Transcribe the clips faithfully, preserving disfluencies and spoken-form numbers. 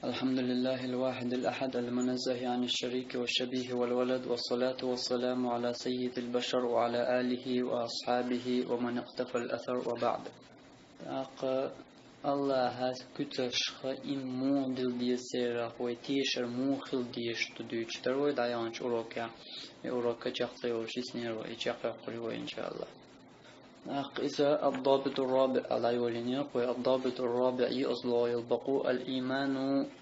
الحمد لله الواحد الأحد المنزه عن الشريك والشبيه والولد، والصلاة والسلام على سيد البشر وعلى آله وأصحابه ومن اقتفى الأثر وبعد. ТӀаккха Аллахьа куьцашха им муха дила деза церах, вай тешар муха хила дезаш ду дуьйцуш дара вай дӀаяханчу урокехь. И урок чекх ца йолуш йиснера вай, и чекхйоккхур ю вай, иншааллахь. ТӀаккха иза الضابط الرابع аьлла йолийнера вай. الضابط الرابع, йоьалгӀа йолу бакъо, الإيمان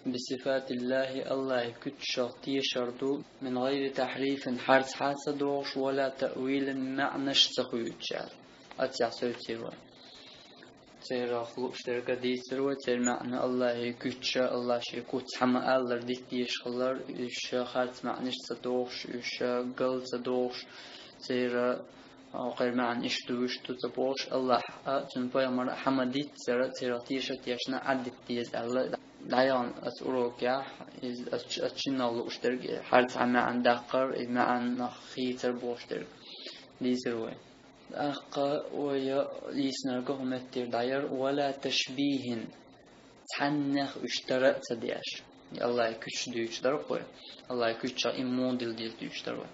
بصفات الله, Аллахьа куьцашах тешар ду, من غير تحريف, харцхьа а ца дохуш, ولا تأويل, маьӀнаш а ца хуьйцуш аьлла. Аццехь севцира вай. Церах лууш дерг а дийцира вай, церан маьӀна Аллахьа куьцаша, Аллахьа шен куц хьан ма-аллара дита дезаш хилар, уьш ша харц маьӀнаш а ца дохуш, уьш ша гал а ца дохуш, церан хӀокхеран маьӀна иштта ду, вуьшта ду ца бохуш, Аллахьа а, цуьнан пайхамара а хьан ма-дийццара, церах теша а тешна, Ӏаддита деза аьлла, дӀаяхана аса урокехь, иза аса, аса шиннах лууш дерг, и харцхьа маьӀна даккхар, и маьӀнах хийцар бохуш дерг дийцира вай. ТӀаккха вай йийцинарг хӀун меттера дӀаяра: ولا تشبيه, цхьаннех уьш тара а ца деш. Аллахьа куьцаш дуьйцуш дара вай. Аллахьа куьцашах им муха дила деза дуьйцуш дара вай.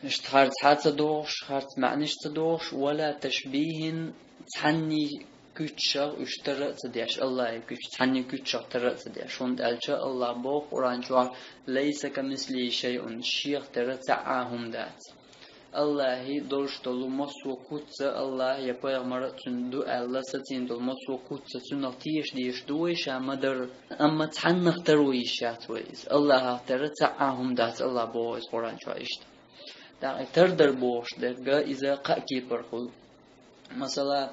Иштта харцхьа а ца дохуш, харц маьӀнаш а ца дохуш, ولا تشبيه, цхьанний куьцашах уьш тара а ца деш, Аллахьа куьцаш цхьанний куьцашах тара а ца деш. ХӀунда аьлча Аллахьа боху Къуръан чохь: ليس كمثله شيء, шех тера цхьа а хӀума дац. Аллахьа долуш долу массо а куц а Аллахьа я пайхамара а цуьнан ду аьлла сацийна долу массо а куц а цунах теша дезаш ду вай, ша ма-дарра, амма цхьаннах таро йиш яц вай иза. Аллахьах тера цхьа а хӀума дац, Аллахьа боху иза Къуръан чохь иштта. ТӀаккха и тардар бохуш дерг а иза кхаа кепара хуьлу. Масала,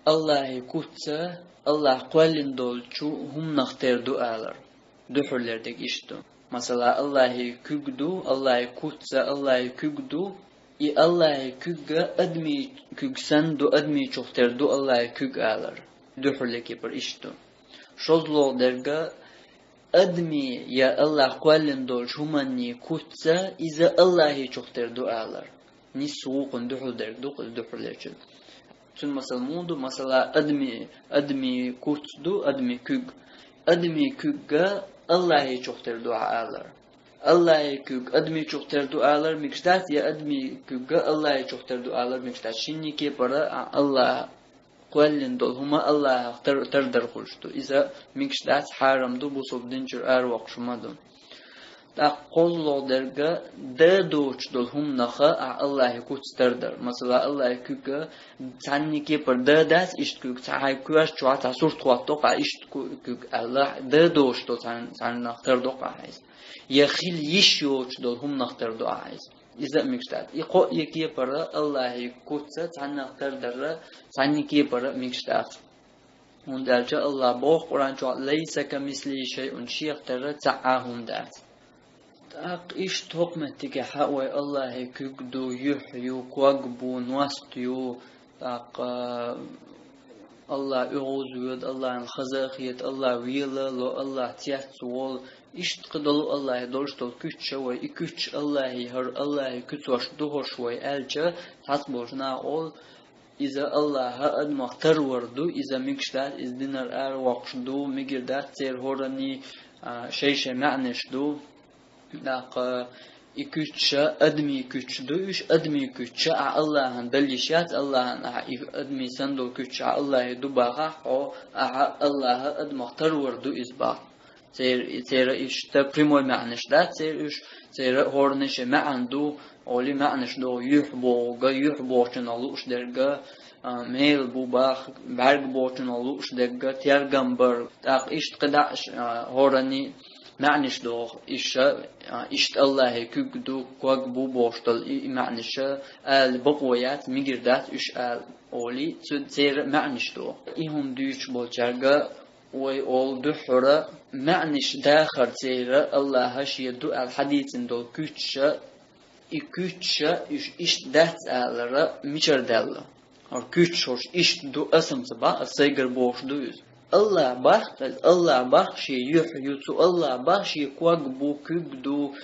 Аллахьа куц а Аллахьа кхоьллина долчу хӀуманах тера ду алар, дуьххьарлера дерг иштта ду. Масала, Аллахьа куьг ду, Аллахьа куц а Аллахьа куьг ду, и Аллахьа куьг а адамийн куьг санна ду, адамийн чух тера ду Аллахьа куьг алар, дуьххьарлера кепара иштта ду. ШолгӀа дерг а, адамийн я Аллахьа кхоьллина долчу хӀуманний куц а, иза Аллахьа чух тера ду алар. Нисса вукхунна дуьхьал дерг ду, кхуза дуьхьал дерчун. Цуьнан масал муха ду? Масала, адами, адами куц ду, адами куьг. Адами куьг а Аллахьа чух тера ду хьан алар. Аллахьа куьг адами чух тера ду алар мегаш дац, я адами куьг а Аллахьа чух тера ду алар мегаш дац. Шинний кепара а Аллахьа кхоьллина долу хӀума Аллахьах тар-, тардар хуьлуш ду. Иза мегаш дац, хьарам ду, бусалба дин чуьра аравоккхуш ма ду. ТӀаккха кхозлагӀа дерг а, да доцуш долу хӀуманах а Аллахьа куц тардар. Масала, Аллахьа куьг а цхьанний кепара да дац, иштта куьг, цхьа хьайн коьрта чохь цхьа сурт хӀоттадо-кх ахь, иштта ку-, куьг аьлла, да доцуш долу цхьан-, цхьаннах тардо-кх ахь иза. Я хила йиш йоцуш долу хӀуманах тардо ахь иза. Иза а мегаш дац. И кхо а кепара Аллахьа куц а цхьаннах тардар а цхьанний кепара а мегаш дац. ХӀунда аьлча Аллахьа боху Къуръан чохь: «Лайса камислихи шайъун», шех тера цхьа а хӀума дац. ТӀаккха иштта хӀокху меттигехь а вай Аллахьа куьг ду, юьхь ю, ког бу, ност ю, тӀаккха Аллахь оьгӀаз воьду, Аллахьна хаза а хета, Аллахь вела а ло, Аллахь цец а волу. Иштта кхидолу Аллахьа долуш долу куьцаш а вай, и куьцаш Аллахьий, хӀара Аллахьа куьцаш ду хӀорш вай аьлча, цхьацболчу наха олу, иза Аллахьа адамах тарвар ду, иза мегаш дац, иза динара аравоккхуш ду, мегар дац, церан хӀоранний, а, шай-шай маьӀнаш ду. ТӀаккха и куьцаш а адамийн куьцаш ду, уьш адамийн куьцаш а ахь Аллахьан дала йиш яц, Аллахьан ахь и адамийн санна долу куьцаш ахь Аллахьий ду бахахь хьо, ахьа Аллахьа адамах тарвар ду иза бах. Цер-, церан иштта прямой маьӀнаш дац церан уьш, церан хӀоранний шайн маьӀна ду, олий маьӀнаш догӀу юьхь бохург а, юьхь бохучунах лууш дерг а, а, мел бу бах, бӀаьрг бохучунах лууш дерг а, тергам бар, тӀаккха иштта кхидӀа а, а, хӀоранний маьӀнаш догӀу, иша, а, иштта Аллахьий куьг ду, ког бу бохуш долу и, и маьӀнаш а ала бакъо яц, мегар дац уьш ала олий, цу-, церан маьӀнаш догӀу. И хӀума дуьйцуш болчаьрга вай олу дуьххьара, маьӀнаш дахар церан Аллахьа шен ду аьлла хьадийцина долу куьцаш а, и куьцаш а уьш иштта дац алара мичара даьлла? ХӀара куьцаш хӀорш иштта ду, аса-м ца бах, аса сайгара бохуш ду иза. Аллахь бах, Аллахь бах шен юьхь ю, цу Аллахь бах шен ког бу, куьг ду,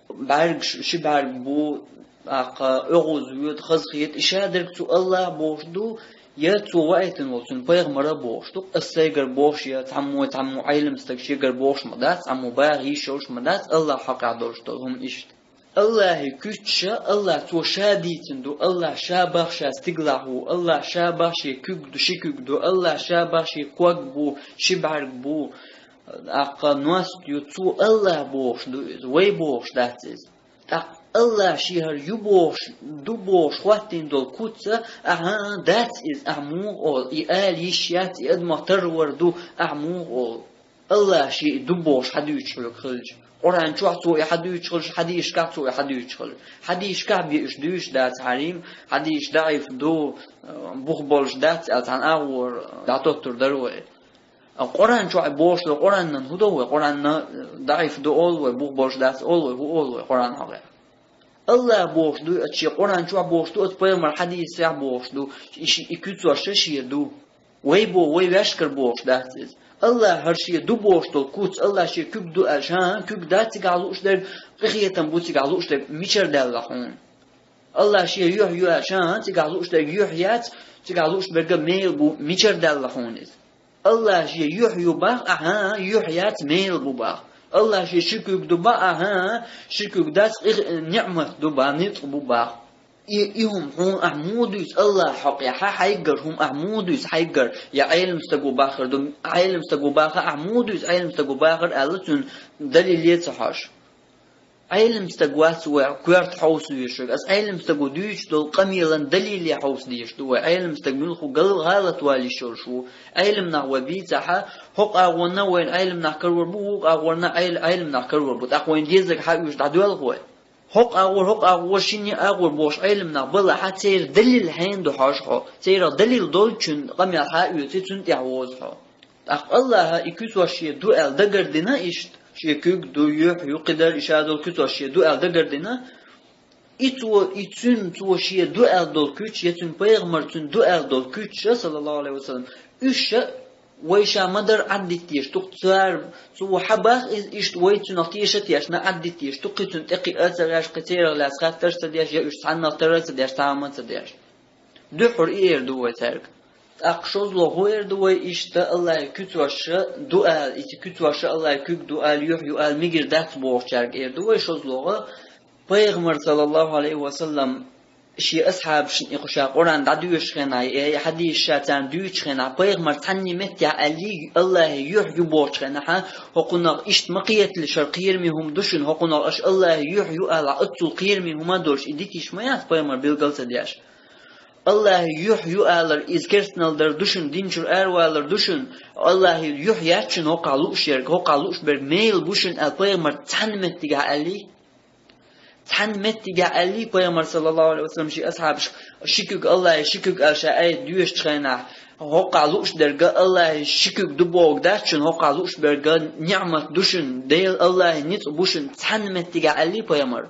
бӀаьрг, ши бӀаьрг бу, тӀаккха оьгӀаз воьду, хаза хета, и шадерг цу Аллахь бохуш ду, Я цо ваийтина волчун пайхамара бохуш ду, ас сайгара бохуш, я цхьаммо, цхьаммо Ӏелам стаг шегара бохуш ма дац, цхьаммо баха йиш йолуш ма дац, Аллахь хьокъехь долуш долу хӀума иштта. Аллахье куьйцуш, Аллахь цо ша дийцина ду, Аллахь ша бах ша стигалахь ву, Аллахь ша бах шен куьг ду, ши куьг ду, Аллахь ша бах шен ког бу, ши бӀаьрг бу, аккха ност ю, цо Аллахь бохуш ду иза, вай бохуш дац иза. ТӀаккха Аллахь шен хӀара ю бохуш, ду бохуш хӀоттийна долу куц а, ахьа, дац иза, ахьа муха олу, и ала йиш яц, и адамах тарвар ду, ахьа муха олу. Аллахь шен и ду бохуш хьадуьйцуш хьоьга хилча, Къуръан чохь цо и хьадуьйцуш хилча, хьадисашкахь цо и хьадуьйцуш хилча. Хьадисашкахь бен уьш дуьйцуш дац хьарим, хьадисаш даӀиф ду, бух болуш дац аьлла, цхьана агӀор дӀатоттур дара вай. А Къуръан чохь бохуш ду, Къуръанан хӀун до вай? Къуръанна даӀиф ду олу вай, бух болуш дац олу вай, хӀун олу вай Къуръан хьокъехь? Аллахь бохуш ду, ат шен Къуръан чохь бохуш ду, ат пайхамар хьадисехь бохуш ду, и ши-, и куьцаш шен ду. Вай бо, вай ваьшкара бохуш дац иза. Аллахь хӀара шен ду бохуш долу куц, Аллахь шен куьг ду аьлла, хӀан, куьг дац цигахь лууш дерг, къинхетам бу цигахь лууш дерг, мичара даьлла хьуна? Аллахь шен юьхь ю аьлла, хӀан, цигахь лууш дерг юьхь яц, цигахь лууш берг мел бу, мичара даьлла хьуна иза? Аллахь шен юьхь ю бах, ахьа, юьхь яц, мел бу бах. Аллахь шен ши куьг ду бах, ахьа, ши куьг дац, къих-, ниъмат ду бах, ницкъ бу бах. И, и хӀума хьуна ахьа муха дуьйцу Аллахь хьокъехь, хьайгара хӀума ахьа муха дуьйцу хьайгара, я Ӏелам стаго бахар ду, Ӏелам стаго баха ахьа муха дуьйцу Ӏелам стаго бахар аьлла, цуьнан далиле ца хьожуш. Ӏелам стаг вац вай коьрта хьовса везаш верг. Ас Ӏелам стаго дуьйцуш долу къамелан далиле хьовса дезаш ду вай. Ӏелам стаг муьлхха гал-, гӀалат вала йиш йолуш ву. Ӏелам нах вай бийцахь, хӀокху агӀонна вайна Ӏелам нах карор бу, вукху агӀонна Ӏел-, Ӏелам нах карор бу. ТӀаккха вайна дезарг хьаоьцуш дӀадоьлху вай. ХӀокху агӀор, хӀокху агӀор, шинне агӀор бохуш Ӏелам нах балахь, церан далил хьенан ду хьожу хьо? Церан далил долчун къамел хьаоьций, цунна тӀехь возу хьо. ТӀаккха Аллахьа и куьцаш шен ду аьлла дагардина иштта, шен куьг ду, юьхь ю, кхидӀа иша долу куьцаш шен ду аьлла дагардина, и цо, и цуьнан цо шен ду аьлла долу куьцаш, я цуьнан пайхамар цуьнан ду аьлла долу куьцаш, саллаллаху алейхи ва саллям, уьш ша вай ша ма-дарра Ӏаддитта дезаш ду-кх, цара, цо хьан бах иза иштта вай цуьнах теша а тешна Ӏаддитта дезаш ду-кх, кхин цунна тӀе кхиа а ца гӀеш, кхин церах лаьцна хаттар а ца деш, я уьш цхьаннах тара а ца деш, цхьа хӀума а ца деш. Дуьххьара и эр ду вай цаьрга. ТӀаккха шозлагӀа хӀун эр ду вай иштта Аллахье куьцаш ша ду ала, и куьцаш ша Аллахье куьг ду ала, юьхь ю ала мегар дац бохучаьрга эр ду вай шозлагӀа, пайхамар, саллаллаху алейхи ва саллям, шен асхьабашна и кху ша Къуръан дӀадоьшучу хенахь, я и хьадисаш ша царна дуьйцучу хенахь, пайхамар цхьанне меттехь аьллий, Аллахье юьхь ю бохучу хенахь, хӀокхунах иштта ма кхеталаш, хӀара кхераме хӀума ду шуна, хӀокхунах аша Аллахье юьхь ю ала, оццул кхераме хӀума а долуш, и дитийша ма яц пайхамар билгал а ца деш. Аллахье юьхь ю алар, иза керстанал дар ду шуна, дин чуьра аравалар ду шуна, Аллахье юьхь яц шуна хӀокхахь лууш ерг, хӀокхахь лууш берг мел бу шуна аьлла, пайхамар цхьанна меттигахь аьллий? Цхьанна меттигахь аьллий пайхамар, саллаллаху алейхи ва саллям, шен асхьабашка ши куьг Аллахье ши куьг аьлла ша аят доьшучу хенахь, хӀокхахь лууш дерг Аллахье ши куьг ду бохург дац шуна, хӀокхахь лууш берг ниъмат ду шуна, Дела Аллахье ницкъ бу шуна, цхьанна меттигахь аьллий пайхамар?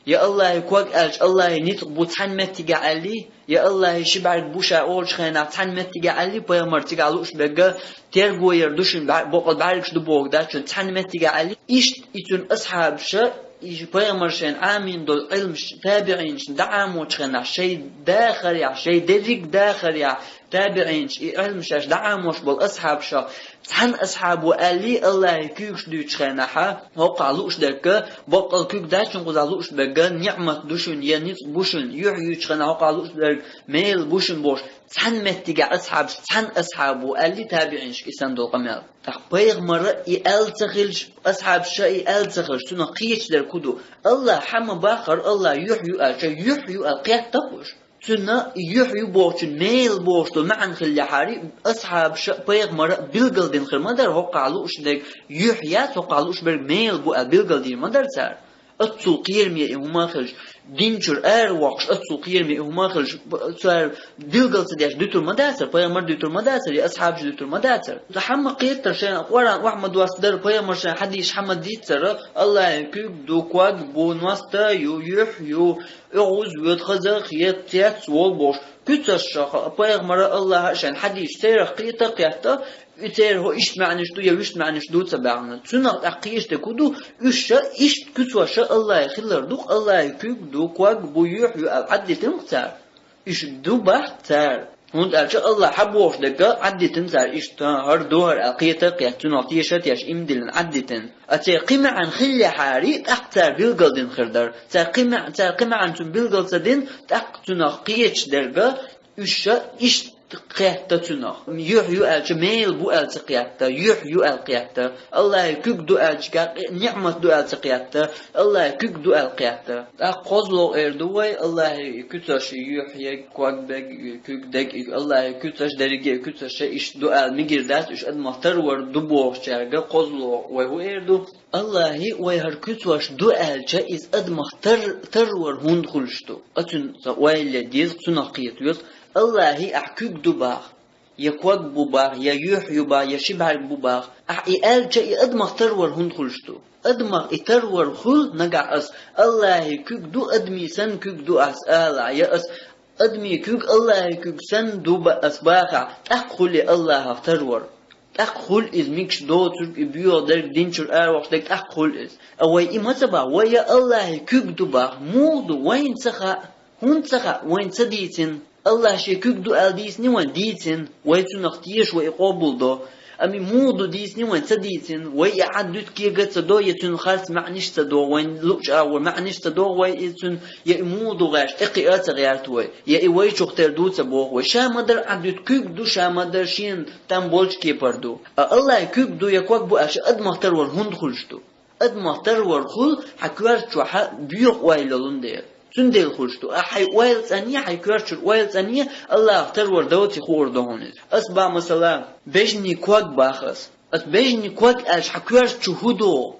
Я Аллахье ког аьлча, Аллахье ницкъ бу цхьанна меттигехь аьллий, я Аллахье ши бӀаьрг бу ша олучу хенахь цхьанна меттигехь аьллий, пайхамар цигахь лууш берг тергояр ду шуна, бӀа-, боккъал бӀаьргаш ду бохург дац шуна, цхьанна меттигехь аьллий. Иштта и цуьнан асхьабаша, и пайхамар шайна Ӏамийна долу Ӏилмаш табиӀинашна дӀаӀамочу хенахь, шайн дахарехь, шайн дерриг дахарехь, табиӀинаш и Ӏилмаш шаьш дӀаӀамош болу асхьабаша, цхьана асхьабо аьллий, Аллахье куьйгаш дуьйцучу хенахь, хӀокхахь лууш дерг, боккъал куьг дац шуна кхузахь лууш берг, ниъмат ду шуна, я ницкъ бу шуна, юьхь юьйцучу хенахь хӀокхахь лууш дерг мел бу шуна бохуш, цхьана меттигехь асхьабаш, цхьана асхьабо аьллий табиӀинашка и санна долу къамел. ТӀаккха пайхамара и аьлла ца хилча, асхьабаша и аьлла ца хилча, цунах кхеташ дерг хӀун ду? Аллахь хьан ма баххара, Аллахь юьхь ю аьлча, юьхь ю аьлла кхетта-кх уьш. Цуьнан юьхь ю бохучун мел бохуш долу маьӀна хиллехьарий, асхьабаша а, пайхамара а билгал дина хир ма дара, хӀокхахь лууш дерг юьхь яц, хӀокхахь лууш берг мел бу аьлла билгал дийр ма дара цара. Оццул кхераме и хӀума а хилча, дин чуьра аравоккхуш, оццул кхераме и хӀума а хилча, б-, цара билгал ца деш дуьтур ма дацара, пайхамар дуьтур ма дацара, я асхьабаш дуьтур ма дацара. Хьан ма кхеттара шайна Къуръан охьа ма доссадара, пайхамар шайна хьадисаш хьан ма дийццара, Аллахье куьг ду, ког бу, ност ю, юьхь ю, оьгӀаз воьду, хаза а хета, цец а волу бохуш, куьцаш ша, пайхамара, Аллахьа а шайна хьадисаш церах кхета а кхетта, и церан хӀо иштта маьӀнаш ду, я вуьшта маьӀнаш ду ца баьхна. Цунах тӀаккха кхеташ дерг хӀун ду, уьш ша иштта куьцаш ша Аллахье хилар ду-кх, Аллахье куьг ду, ког бу, юьхь ю аьлла Ӏаддитина-кх цара. Уьш ду бах цара. ХӀунда аьлча Аллахь хьабохуш дерг Ӏаддитина цара иштта, хӀара ду хӀара аьлла кхета а кхетта, цунах теша а тешаш, иман диллина Ӏаддитина. А церан кхин маьӀна хилла хьарий, тӀаккха цара билгалдина хир дара. Цара кхин маьӀ-, цара кхин маьӀна цунна билгал ца дина, тӀаккха цунах кхеташ дерг, уьш ша иштта кхетта цунах. Юьхь ю аьлча, мел бу аьлла ца кхетта, юьхь ю аьлла кхетта. Аллахьи куьг ду аьлча, ниӀмат ду аьлла ца кхетта, Аллахьи куьг ду аьлла кхетта. ТӀаккха кхозлагӀа эр ду вай, Аллахьи куьцаш юьхь я, ког бег, куьг дег, Аллахьи куьцаш, дерриге а куьцаш иштта ду аьлла мегар дац, уьш адамах тарвар ду бохучаьрга кхозлагӀа вай хӀун эр ду? Аллахьи вай хӀара куьцаш ду аьлча, иза адамах тар-, тарвар хӀунда хуьлуш ду? Ацуьнан сан ойла е деза, цунах кхета веза. Аллахьи ахь куьг ду баха, я ког бу баха, я юьхь ю баха, я ши бӀаьрг бу баха. Ахь и аьлча, и адамах тарвар хӀунда хуьлуш ду? Адамах и тарвар хуьлу нагахь ас, Аллахьи куьг ду, адамий санна куьг ду ас алахь, я ас адамий куьг, Аллахьи куьг санна ду ба-, ас бахахь, тӀаккха хуьлу Аллахьах тарвар. ТӀаккха хуьлу иза мегаш доцург, и боьха дерг, дин чуьра аравоккхуш дерг, тӀаккха хуьлу иза. А вай и ма ца баха, вай я Аллахьи куьг ду баха, муха ду, вайна ца хаьа. ХӀунда ца хаьа, вайна ца дийцина? Аллахь шен куьг ду аьлла дийцина вайна, дийцина, вай цунах теша, вай и къобалдо. Амма и муха ду дийцина вайна, ца дийцина, вай и Ӏаддуьту кега ца до, я цуьнан харц маьӀнаш ца до, вайна луъучу агӀор маьӀнаш ца до, вай и цуьнан, я и муха ду гӀерташ тӀекхиа а ца гӀерта вай, я и вайчух тера ду ца боху вай. Ша ма-дарра Ӏаддуьту куьг ду, ша ма-дарра шена там болчу кепара ду. А Аллахьи куьг ду я ког бу аьлча, адамах тарвар хӀунда хуьлуш ду? Адамах тарвар хуьлу хьан коьрта чохь боьха ойла йолун дела. Цундела хуьлуш ду. Ахь хьайн ойла цӀанъе, хьайн коьрта чуьра ойла цӀанъе, Аллахьах тарвар доций хуур ду хьуна иза. Ас баха, масала, бежанийн ког баха ас. Ас бежанийн ког аьлча, хьан коьрта чу хӀун догӀу?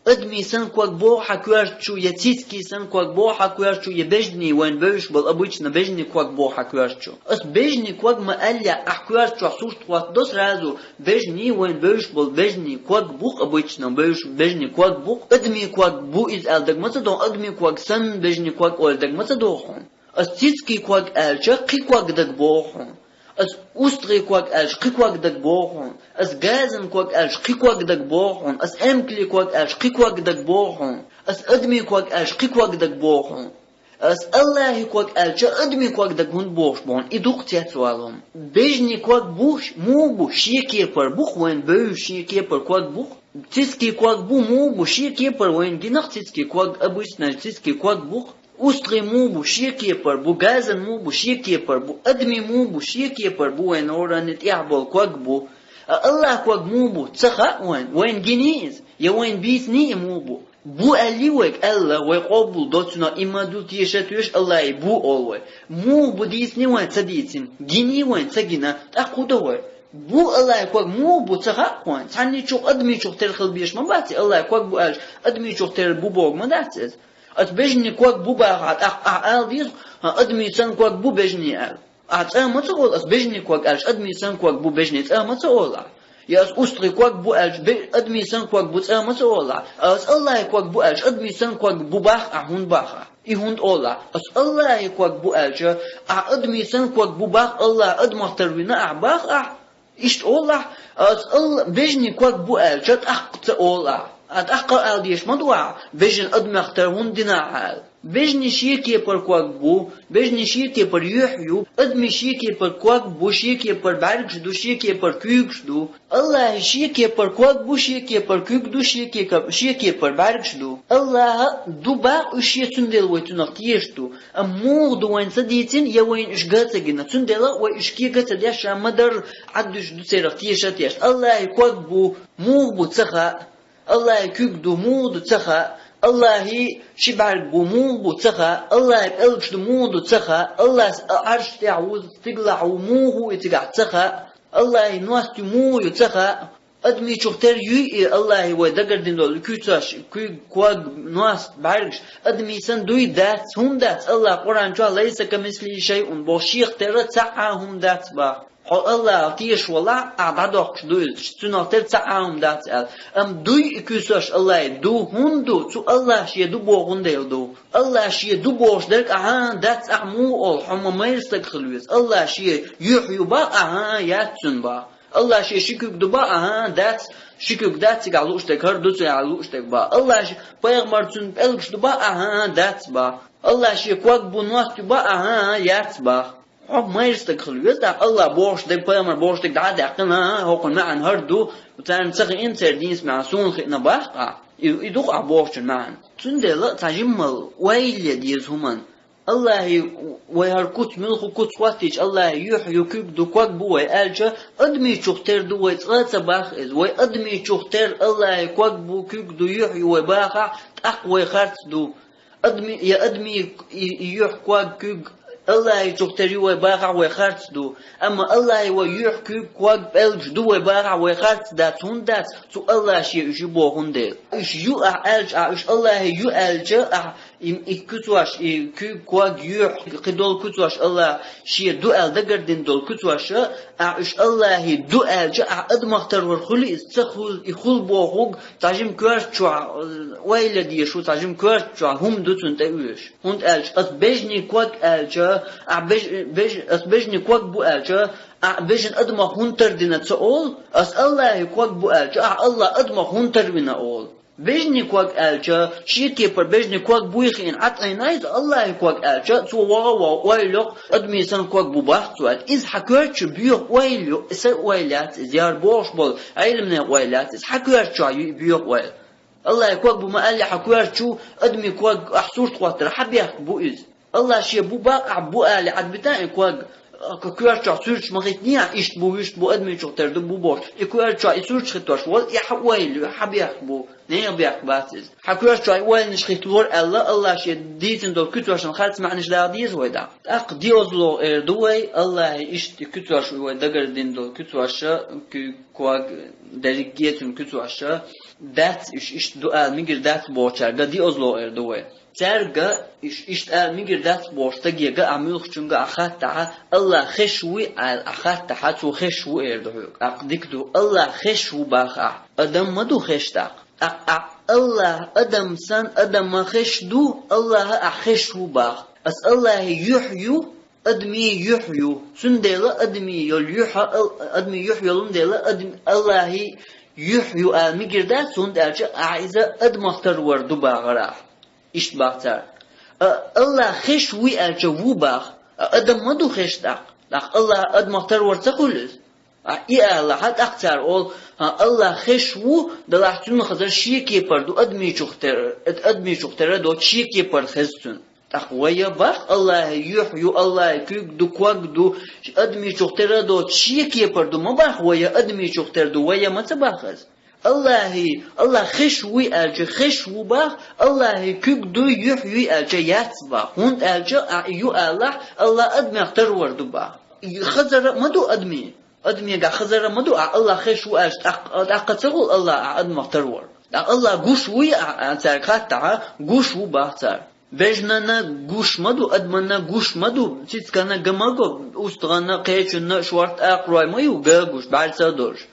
Адамийн санна ког богӀу хьан коьрта чу, я цицкийн санна ког богӀу хьан коьрта чу, я бежанийн, вайна бевзаш болу обычно бежанийн ког богӀу хьан коьрта чу? Ас бежанийн ког ма аьллехь, ахь коьрта чохь сурт хӀоттадо сразу, бежанийн, вайна бевзаш болу бежанийн ког бу-кх обычно, бевзаш бежанийн ког бу-кх, адамийн ког бу иза аьлла дага ма ца догӀу, адамийн ког санна бежанийн ког ойла дага ма ца догӀу хьуна. Ас цицкийн ког аьлча, кхин ког дага богӀу хьуна. Ас устагӀийн ког аьлча, кхин ког дага богӀу хьуна. Ас газан ког аьлча, кхин ког дага богӀу хьуна. Ас эмкалийн ког аьлча, кхин ког дага богӀу хьуна. Ас адамийн ког аьлча, кхин ког дага богӀу хьуна. Ас Аллахьи ког аьлча, адамийн ког дага хӀунда богӀуш бу хьуна? И дукха цецвала хӀума. Бежанийн ког бу, муха бу, шен кепара бу-кх, вайна бевзаш шен кепара ког бу-кх. Цицкийн ког бу, муха бу, шен кепара, вайна гина-кх цицкийн ког, обычно цицкийн ког бу-кх. УстагӀийн муха бу, шен кепара бу, газан муха бу, шен кепара бу, адамийн муха бу, шен кепара бу, вайна хӀоранна тӀехь болу ког бу. А Аллахьан ког муха бу, ца хаьа вайна, вайна гиний иза, я вайна бийциний и муха бу? Бу аьллий вайга аьлла, вай къобалдо цунах, иман ду, теша а тоьшу, Аллахьи бу олу вай. Муха бу дийциний вайна, ца дийцина? Гиний вайна, ца гина, тӀаккха хӀун до вай? Бу Аллахьан ког муха бу, ца хаьа вайна? Цхьаннийчух, адамийчух тера хила безаш ма бац и, Аллахьан ког бу аьлча, адамийчух тера бу боху ма дац иза. Ас бежанийн ког бу бахахь, тӀаккха ахь ала деза, хьан адамийн санна ког бу бежанийн аьлла. Ахь цкъа а ма ца олу, ас бежанийн ког аьлча, адамийн санна ког бу бежанийн, цкъа а ма ца олу ахь. Я ас устагӀийн ког бу аьлча, бе-, адамийн санна ког бу, цкъа а ма ца олу ахь. Ас Аллахьан ког бу аьлча, адамийн санна ког бу бах ахь, хӀунда бах ахь? И хӀунда олу ахь? Ас Аллахьан ког бу аьлча, ахь адамийн санна ког бу бах, Аллахь адамах тарвина ахь, бах ахь? Иштта олу ахь, ас Алла-, бежанийн ког бу аьлча, тӀаккха ца олу ахь. А тӀаккха ала дезаш ма ду ахь, бежан адамах тера хӀунда дина ахь аьлла. Бежанийн шен кепара ког бу, бежанийн шен кепара юьхь ю, адамийн шен кепара ког бу, шен кепара бӀаьргаш ду, шен кепара куьйгаш ду. Аллахьан шен кепара ког бу, шен кепара куьг ду, шен кепара, шен кепара бӀаьргаш ду. Аллахьан ду бах уьш шен, цундела вай цунах теша ду. Амма муха ду вайна ца дийцина, я вайна уьш ган а ца гина, цундела вай уьш кега а ца деш, ша ма-дарра Ӏаддуьтуш ду церах теша а тешна. Аллахьан ког бу, муха бу, ца хаьа. Аллахьан куьг ду, муха ду, ца хаьа. Аллахьан ши бӀаьрг бу, муха бу, ца хаьа. Аллахьан пӀелгаш ду, муха ду, ца хаьа. Аллахьа Ӏарш тӀехь ву, стигалахь ву, муха ву и цигахь, ца хаьа. Аллахьан ност ю, муха ю, ца хаьа. Адамийчух тера юй и, Аллахьан вай дагардина долу куьйгаш, куьйг, ког, ност, бӀаьргаш, адамийн санна дуй, дац, хӀума дац, Аллахьа Къуръан чохь «Лайса камислихи шайъун» боху, шех тера цхьа а хӀума дац бах. Хьо Аллахьах тешаш валахь, ахь дӀадоккхуш ду иза, цунах тера цхьа а хӀума дац аьлла. Амма дуй и куьйгаш Аллахьан, ду, хӀунда ду, цу Аллахьа шен ду бохун дела ду. Аллахьа шен ду бохуш дерг ахьа а дац, ахь муха олу, хьо ма майра стаг хила веза. Аллахьа шен юьхь ю бах, ахьа а яц цуьнан бах. Аллахьа шен ши куьг ду бах, ахьа а дац, ши куьг дац, цигахь лууш дерг хӀара ду, цигахь лууш дерг бах. Аллахьа шен пайхамар, цуьнан пӀелгаш ду бах, ахьа а дац бах. Аллахьа шен ког бу, ност ю бах, ахьа а яц бах. Хьо майра стаг хила веза, тӀаккха Аллах бохуш дерг, пайхамар бохуш дерг дӀа а даьккхина, а, хӀокхуьнан маьӀна хӀара ду, царна ца хиъна, церан динца маьӀна суна хиъна бах-кх ахь. И, и ду-кх ахь бохучун маьӀна. Цундела цхьа жиммал ойла е деза хӀуманна. Аллахьи вай хӀара куц, муьлхха куц хӀоттийча, Аллахьи юьхь ю, куьг ду, ког бу вай аьлча, адамичух тера ду вай, цкъа а ца бах иза. Вай адамичух тера Аллахьи ког бу, куьг ду, юьхь ю вай бахахь, тӀаккха вай харц ду. Адами, я адами и, и юьхь, ког, куьг Аллахьичух тера ю вай бахахь, вай харц ду. Амма Аллахьи вай юьхь, куьг, ког, пӀелгаш ду вай бахахь, вай харц дац, хӀунда дац? Цу Аллахьа шен уьш ю бохун дела. Уьш ю ахь аьлча, ахь уьш Аллахьи ю аьлча, ахь и, и куьцош, и куьг, ког, юьхь, кхидолу куьцош Аллахьа шен ду аьлла дагардина долу куьцош, ахь уьш Аллахьи ду аьлча, ахь адамах тарвар хуьлу иза, ца хуьлу, и хуьлу бохург, цхьа жима коьрта чохь, э, ойла дезаш ву, цхьа жима коьрта чохь хӀума ду цунна тӀеоьшуш. ХӀунда аьлча ас бежанийн ког аьлча, ахь беж-, беж-, ас бежанийн ког бу аьлча, ахь бежан адамах хӀунда тардина ца олу, ас Аллахьи ког бу аьлча, ахь Аллах адамах хӀунда тарвина олу. Бежанийн ког аьлча, шен кепара бежанийн ког буй хиъна, Ӏад айна иза, Аллахьи ког аьлча, цо ваха а ваха ойла йо-кх, адамийн санна ког бу бах цо аьлла. Иза хьан коьрта чу боьха ойла ю, сан ойла яц иза, яра бохуш болу Ӏеламнехан ойла яц иза, хьан коьрта чохь ю и боьха ойла. Аллахьи ког бу ма аьллехь, хьан коьрта чу адамийн ког ахь сурт хӀоттар, хьан бехк бу иза? Аллахьа шен бу бах, ахь бу алий, Ӏад бита и ког, кху коьрта чохь суьрташ ма хӀиттиний ахь, иштта бу, вуьшта бу, адамичух тера ду бу бохуш. И коьрта чохь и суьрташ хӀиттош волу, и хьан ойла ю, хьан бехк бу, нехан бехк бац иза. Хьан коьрта чохь и ойланаш хӀитталора аьлла, Аллахьа шен дийцина долу куьцошна харц маьӀнаш даха деза вай дӀа. ТӀаккха доьазло эр ду вай, Аллахьи иштта и куьцош вай дагардина долу куьцош, куьг, ког, дерриге а цуьнан куьцош, дац уьш иштта ду ала мегар дац бохучаьрга доьазло эр ду вай. Цаьрга иш-, иштта ала мегар дац бохучу стагега, а муьлххачуьнга а хаттахь, Аллах хезаш вуй аьлла а хаттахь, цо хезаш ву эр ду хьоьга. ТӀаккха дика ду, Аллах хезаш ву бах ахь. Адам ма ду хезаш тӀаккха. ТӀаккха ахь Аллах адам санна, адам ма хезаш ду, Аллах ахь хезаш ву бах. Ас Аллахьи юьхь ю, адамийн юьхь ю. Цундела адамийн йолу юьхь, ал-, адамийн юьхь йолун дела, адам-, Аллахьи юьхь ю ала мегар дац, хӀунда аьлча ахь иза адамах тарвар ду бахара ахь. Иштта бах цара. А, Аллах хезаш вуй аьлча ву бах. А, адам ма ду хезаш тӀаккха. ТӀаккха Аллах адамах тарвар ца хуьлу иза? А, и алахь, тӀаккха цара олу, а, Аллах хезаш ву, делахь цуьнан хазар шен кепара ду, адамичух тера, ад-, адамичух тера доцу шен кепара хеза цуьнан. ТӀаккха вай а бах, Аллахьи юьхь ю, Аллахьи куьг ду, ког ду, адамичух тера доцу шен кепара ду ма бах, вай а адамичух тера ду, вай а ма ца бах иза. Аллахьи, Аллах хезаш вуй аьлча, хезаш ву бах, Аллахьи куьг дуй, юьхь юй аьлча, яц бах. ХӀунда аьлча, а, ю алахь, Аллах адамех тарвар ду бах. И хазара ма ду адами. Адамега хазара ма ду, а, Аллах хезаш ву аьлча, тӀаккха, тӀаккха ца хуьлу Аллах а адамах тарвар. ТӀаккха Аллах гуш вуй, а, а, цаьрга хаттахь, гуш ву бах цара. Бежанна гуш ма ду, адаманна гуш ма ду, цицканна га ма го, устагӀанна, кхечунна, шорта акхарой ма ю га гуш, бӀаьрса а долуш.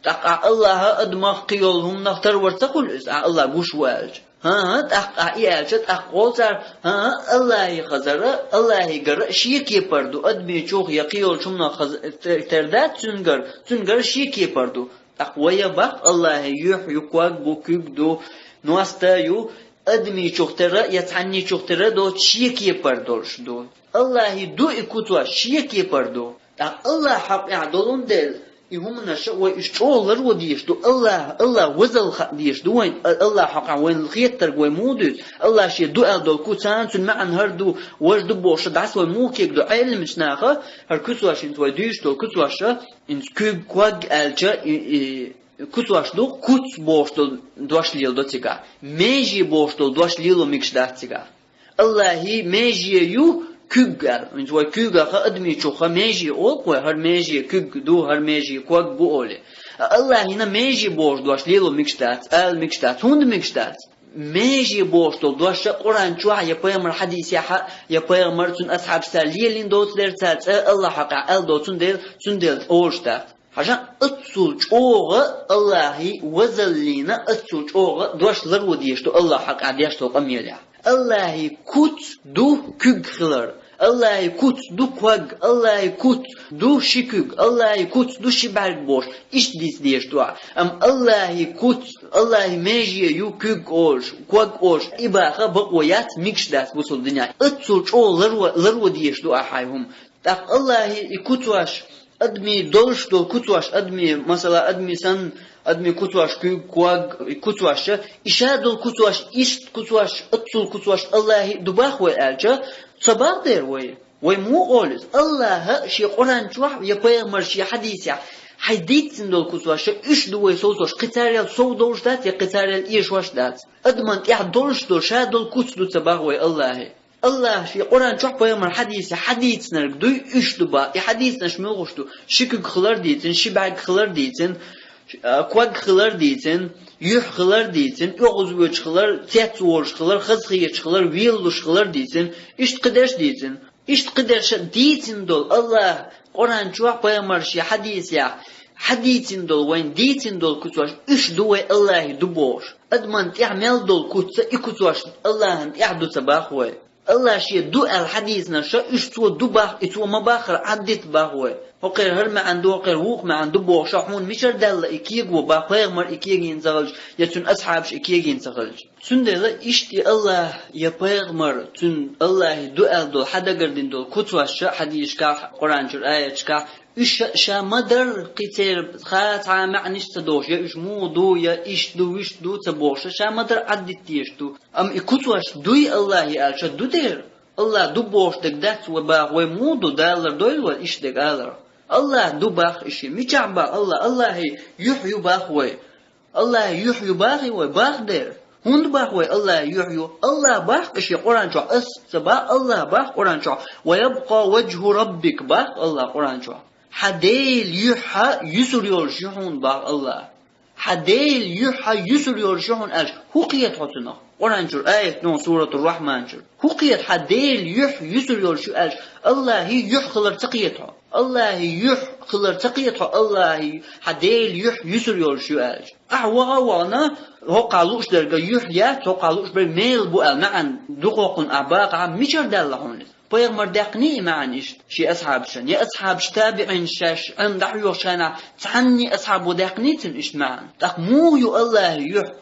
ТӀаккха ахь Аллаха адамах, кхийолу хӀуманах тарвар ца хуьлу иза, ахь Аллах гуш ву аьлча? ХӀан-хӀа, тӀаккха ахь и аьлча, тӀаккха олу цара, хӀан-хӀа, Аллахьи хазара, Аллахьи гара шен кепара ду, адамичух я кхийолчу хӀуманах хаза-, те-, тера дац цуьнгара, цуьнгара шен кепара ду. ТӀаккха вай а бах, Аллахьи юьхь ю, ког бу, куьг ду, ност а ю, адамичух тера я цхьанничух тера доцу шен кепара долуш ду. Аллахьи ду и куцош, шен кепара ду. ТӀаккха Аллах хьакъехь долун дела, и хӀуманаш вай уьш чӀогӀа ларво дезаш ду. Аллах, Аллах вазалла хаа дезаш ду вайн, а-, Аллах хьакъехь вайна хеттарг вай муха дуьйцу? Аллах шен ду аьлла долу куц, цуьнан маьӀна хӀара ду, важа ду бохуш дӀасавай муха кегадо? Ӏеламчу наха хӀара куцош, хӀинца вай дуьйцуш долу куцош, хӀинца куьг, ког аьлча, и, и, куцош ду, куц бохуш долу дош леладо цигахь. Меже бохуш долу дош лело мегаш дац цигахь. Аллахьи меже ю, куьг аьлла. ХӀинца вай куьйгах а, адамичух а меже олу-кх вай, хӀара меже куьг ду, хӀара меже ког бу олий. Аллахьина меже бохуш дош лело мегаш дац, ала мегаш дац. ХӀунда мегаш дац? Меже бохуш долу дош а Къуръан чохь я пайхамар хьадисехь а, я пайхамар, цуьнан асхьабаша лелийна доцу дера цара, цкъа Аллах хьакъехь ала доцун дела, цундела олуш дац. Хьажа, оццул чӀогӀа Аллахьи вазаллина, оццул чӀогӀа дош ларво дезаш ду Аллах хьакъехь деш долу къамелехь. Аллахьи куц ду куьг хилар. Аллахьи куц ду ког, Аллахьи куц ду ши куьг, Аллахьи куц ду ши бӀаьрг бохуш, иштта дийца дезаш ду ахь. Амма Аллахьи куц, Аллахьи меже ю куьг олуш, ког олуш, и баха бакъо яц, мегаш дац бусалба динехь. Оццул чӀогӀа ларво, ларво дезаш ду ахь хьайн хӀума. ТӀаккха Аллахьи и куцаш, адми долуш долу куцаш, адми, масала, адми санна, адми куцаш, куьг, ког, и куцаш, и ша долу куцаш, иштта куцаш, оццул куцаш Аллахьи ду бах вай аьлча, ца бах дера вай. Вай муха олу иза? Аллахьа шен Къуръан чохь я пайхамар шен хьадисехь хьайн дийцина долу куцаш, уьш ду вай совцош, кхин царел сов долуш дац, я кхин царел эшош дац. Адаман тӀехь долуш долу, ша долу куц ду ца бах вай Аллахьи. Аллахьа шен Къуръан чохь пайхамар хьадисехь хьадийцинарг дуй, уьш ду бах. И хьадийцинарш муьлхаш ду? Ши куьг хилар дийцина, ши бӀаьрг хилар дийцина, а, ког хилар дийцина, юьхь хилар дийцина, оьгӀаз воьдуш хилар, цец волуш хилар, хазахеташ хилар, велалуш хилар дийцина, иштта кхидерш дийцина. Иштта кхидерш дийцина долу Аллахьа Къуръан чохь, пайхамар шен хьадисехь хьадийцина долу, вайн дийцина долу куцаш, уьш ду вай Аллахьи ду бохуш. Адаман тӀехь мел долу куц ца, и куцаш Аллахьан тӀехь ду ца бах вай. Аллахьа шен ду аьлла хьадийцинарш, уьш цо ду бах, и цо ма баххара Ӏаддита бах вай. ХӀокхеран хӀара маьӀна ду, хӀокхеран вукху маьӀна ду бохуш, хьуна мичара даьлла и кего бах, пайхамар и кегийна ца хилча, я цуьнан асхьабаш и кегийна ца хилча. Цундела иштта Аллахь я пайхамар, цуьнан Аллахьи ду аьлла долу, хьан дагардина долу куцаш ша хьадисашкахь, Къуръан чуьра аяташкахь, уьш ша, ша ма-дарра кхин церан ха цхьа а маьӀнаш ца дохуш, я уьш муха ду, я иштта ду, вуьшта ду ца бохуш, ша ма-дарра Ӏаддита дезаш ду. Амма и куцаш дуй Аллахьи аьлча, ду дера. Аллахь ду бохуш дерг дац вай бах, вай муха ду, далар дойла вай иштта дерг алар. Аллахь ду бах и шен. Мичахь бах Аллахь? Аллахьи юьхь ю бах вай. Аллахьи юьхь ю бахий вай? Бах дера. ХӀунда бах вай Аллахьи юьхь ю? Аллахь бах и шен Къуръан чохь, ас ца бах, Аллахь бах Къуръан чохь. «Ва ябкъа ваджху раббик» бах Аллахь Къуръан чохь. Хьан Делан юьхь юьсур йолуш ю хьуна бах Аллахь. Хьан Делан юьхь юьсур йолуш ю хьуна аьлча, хӀун кхета хьо цунах? Къуръан чуьра аят ду, Суратур-Рахьман чуьра. ХӀун кхета, хьан Делан юьхь юьсур йолуш ю аьлча, Аллахьи юьхь хилар ца кхета хьо? Аллахьи юьхь хилар ца кхета хьо, Аллахьи хьан Делан юьхь юьсур йолуш ю аьлча? Ахьа ваха а вахана, хӀокхахь лууш дерг юьхь яц, хӀокхахь лууш берг мела бу аьлла маьӀна дукхахкъуна ахьа бахахь, мичара даьлла хьуна иза? Пайхамар даьккхиний и маьӀна иштта шен асхьабашна? Я асхьабаш, табиӀинаш шаьш Ӏилма дӀахьоьхуш хенахь, цхьанний асхьабо даьккхиний цуьнан иштта маьӀна? ТӀаккха муха ю Аллахьи юьхь?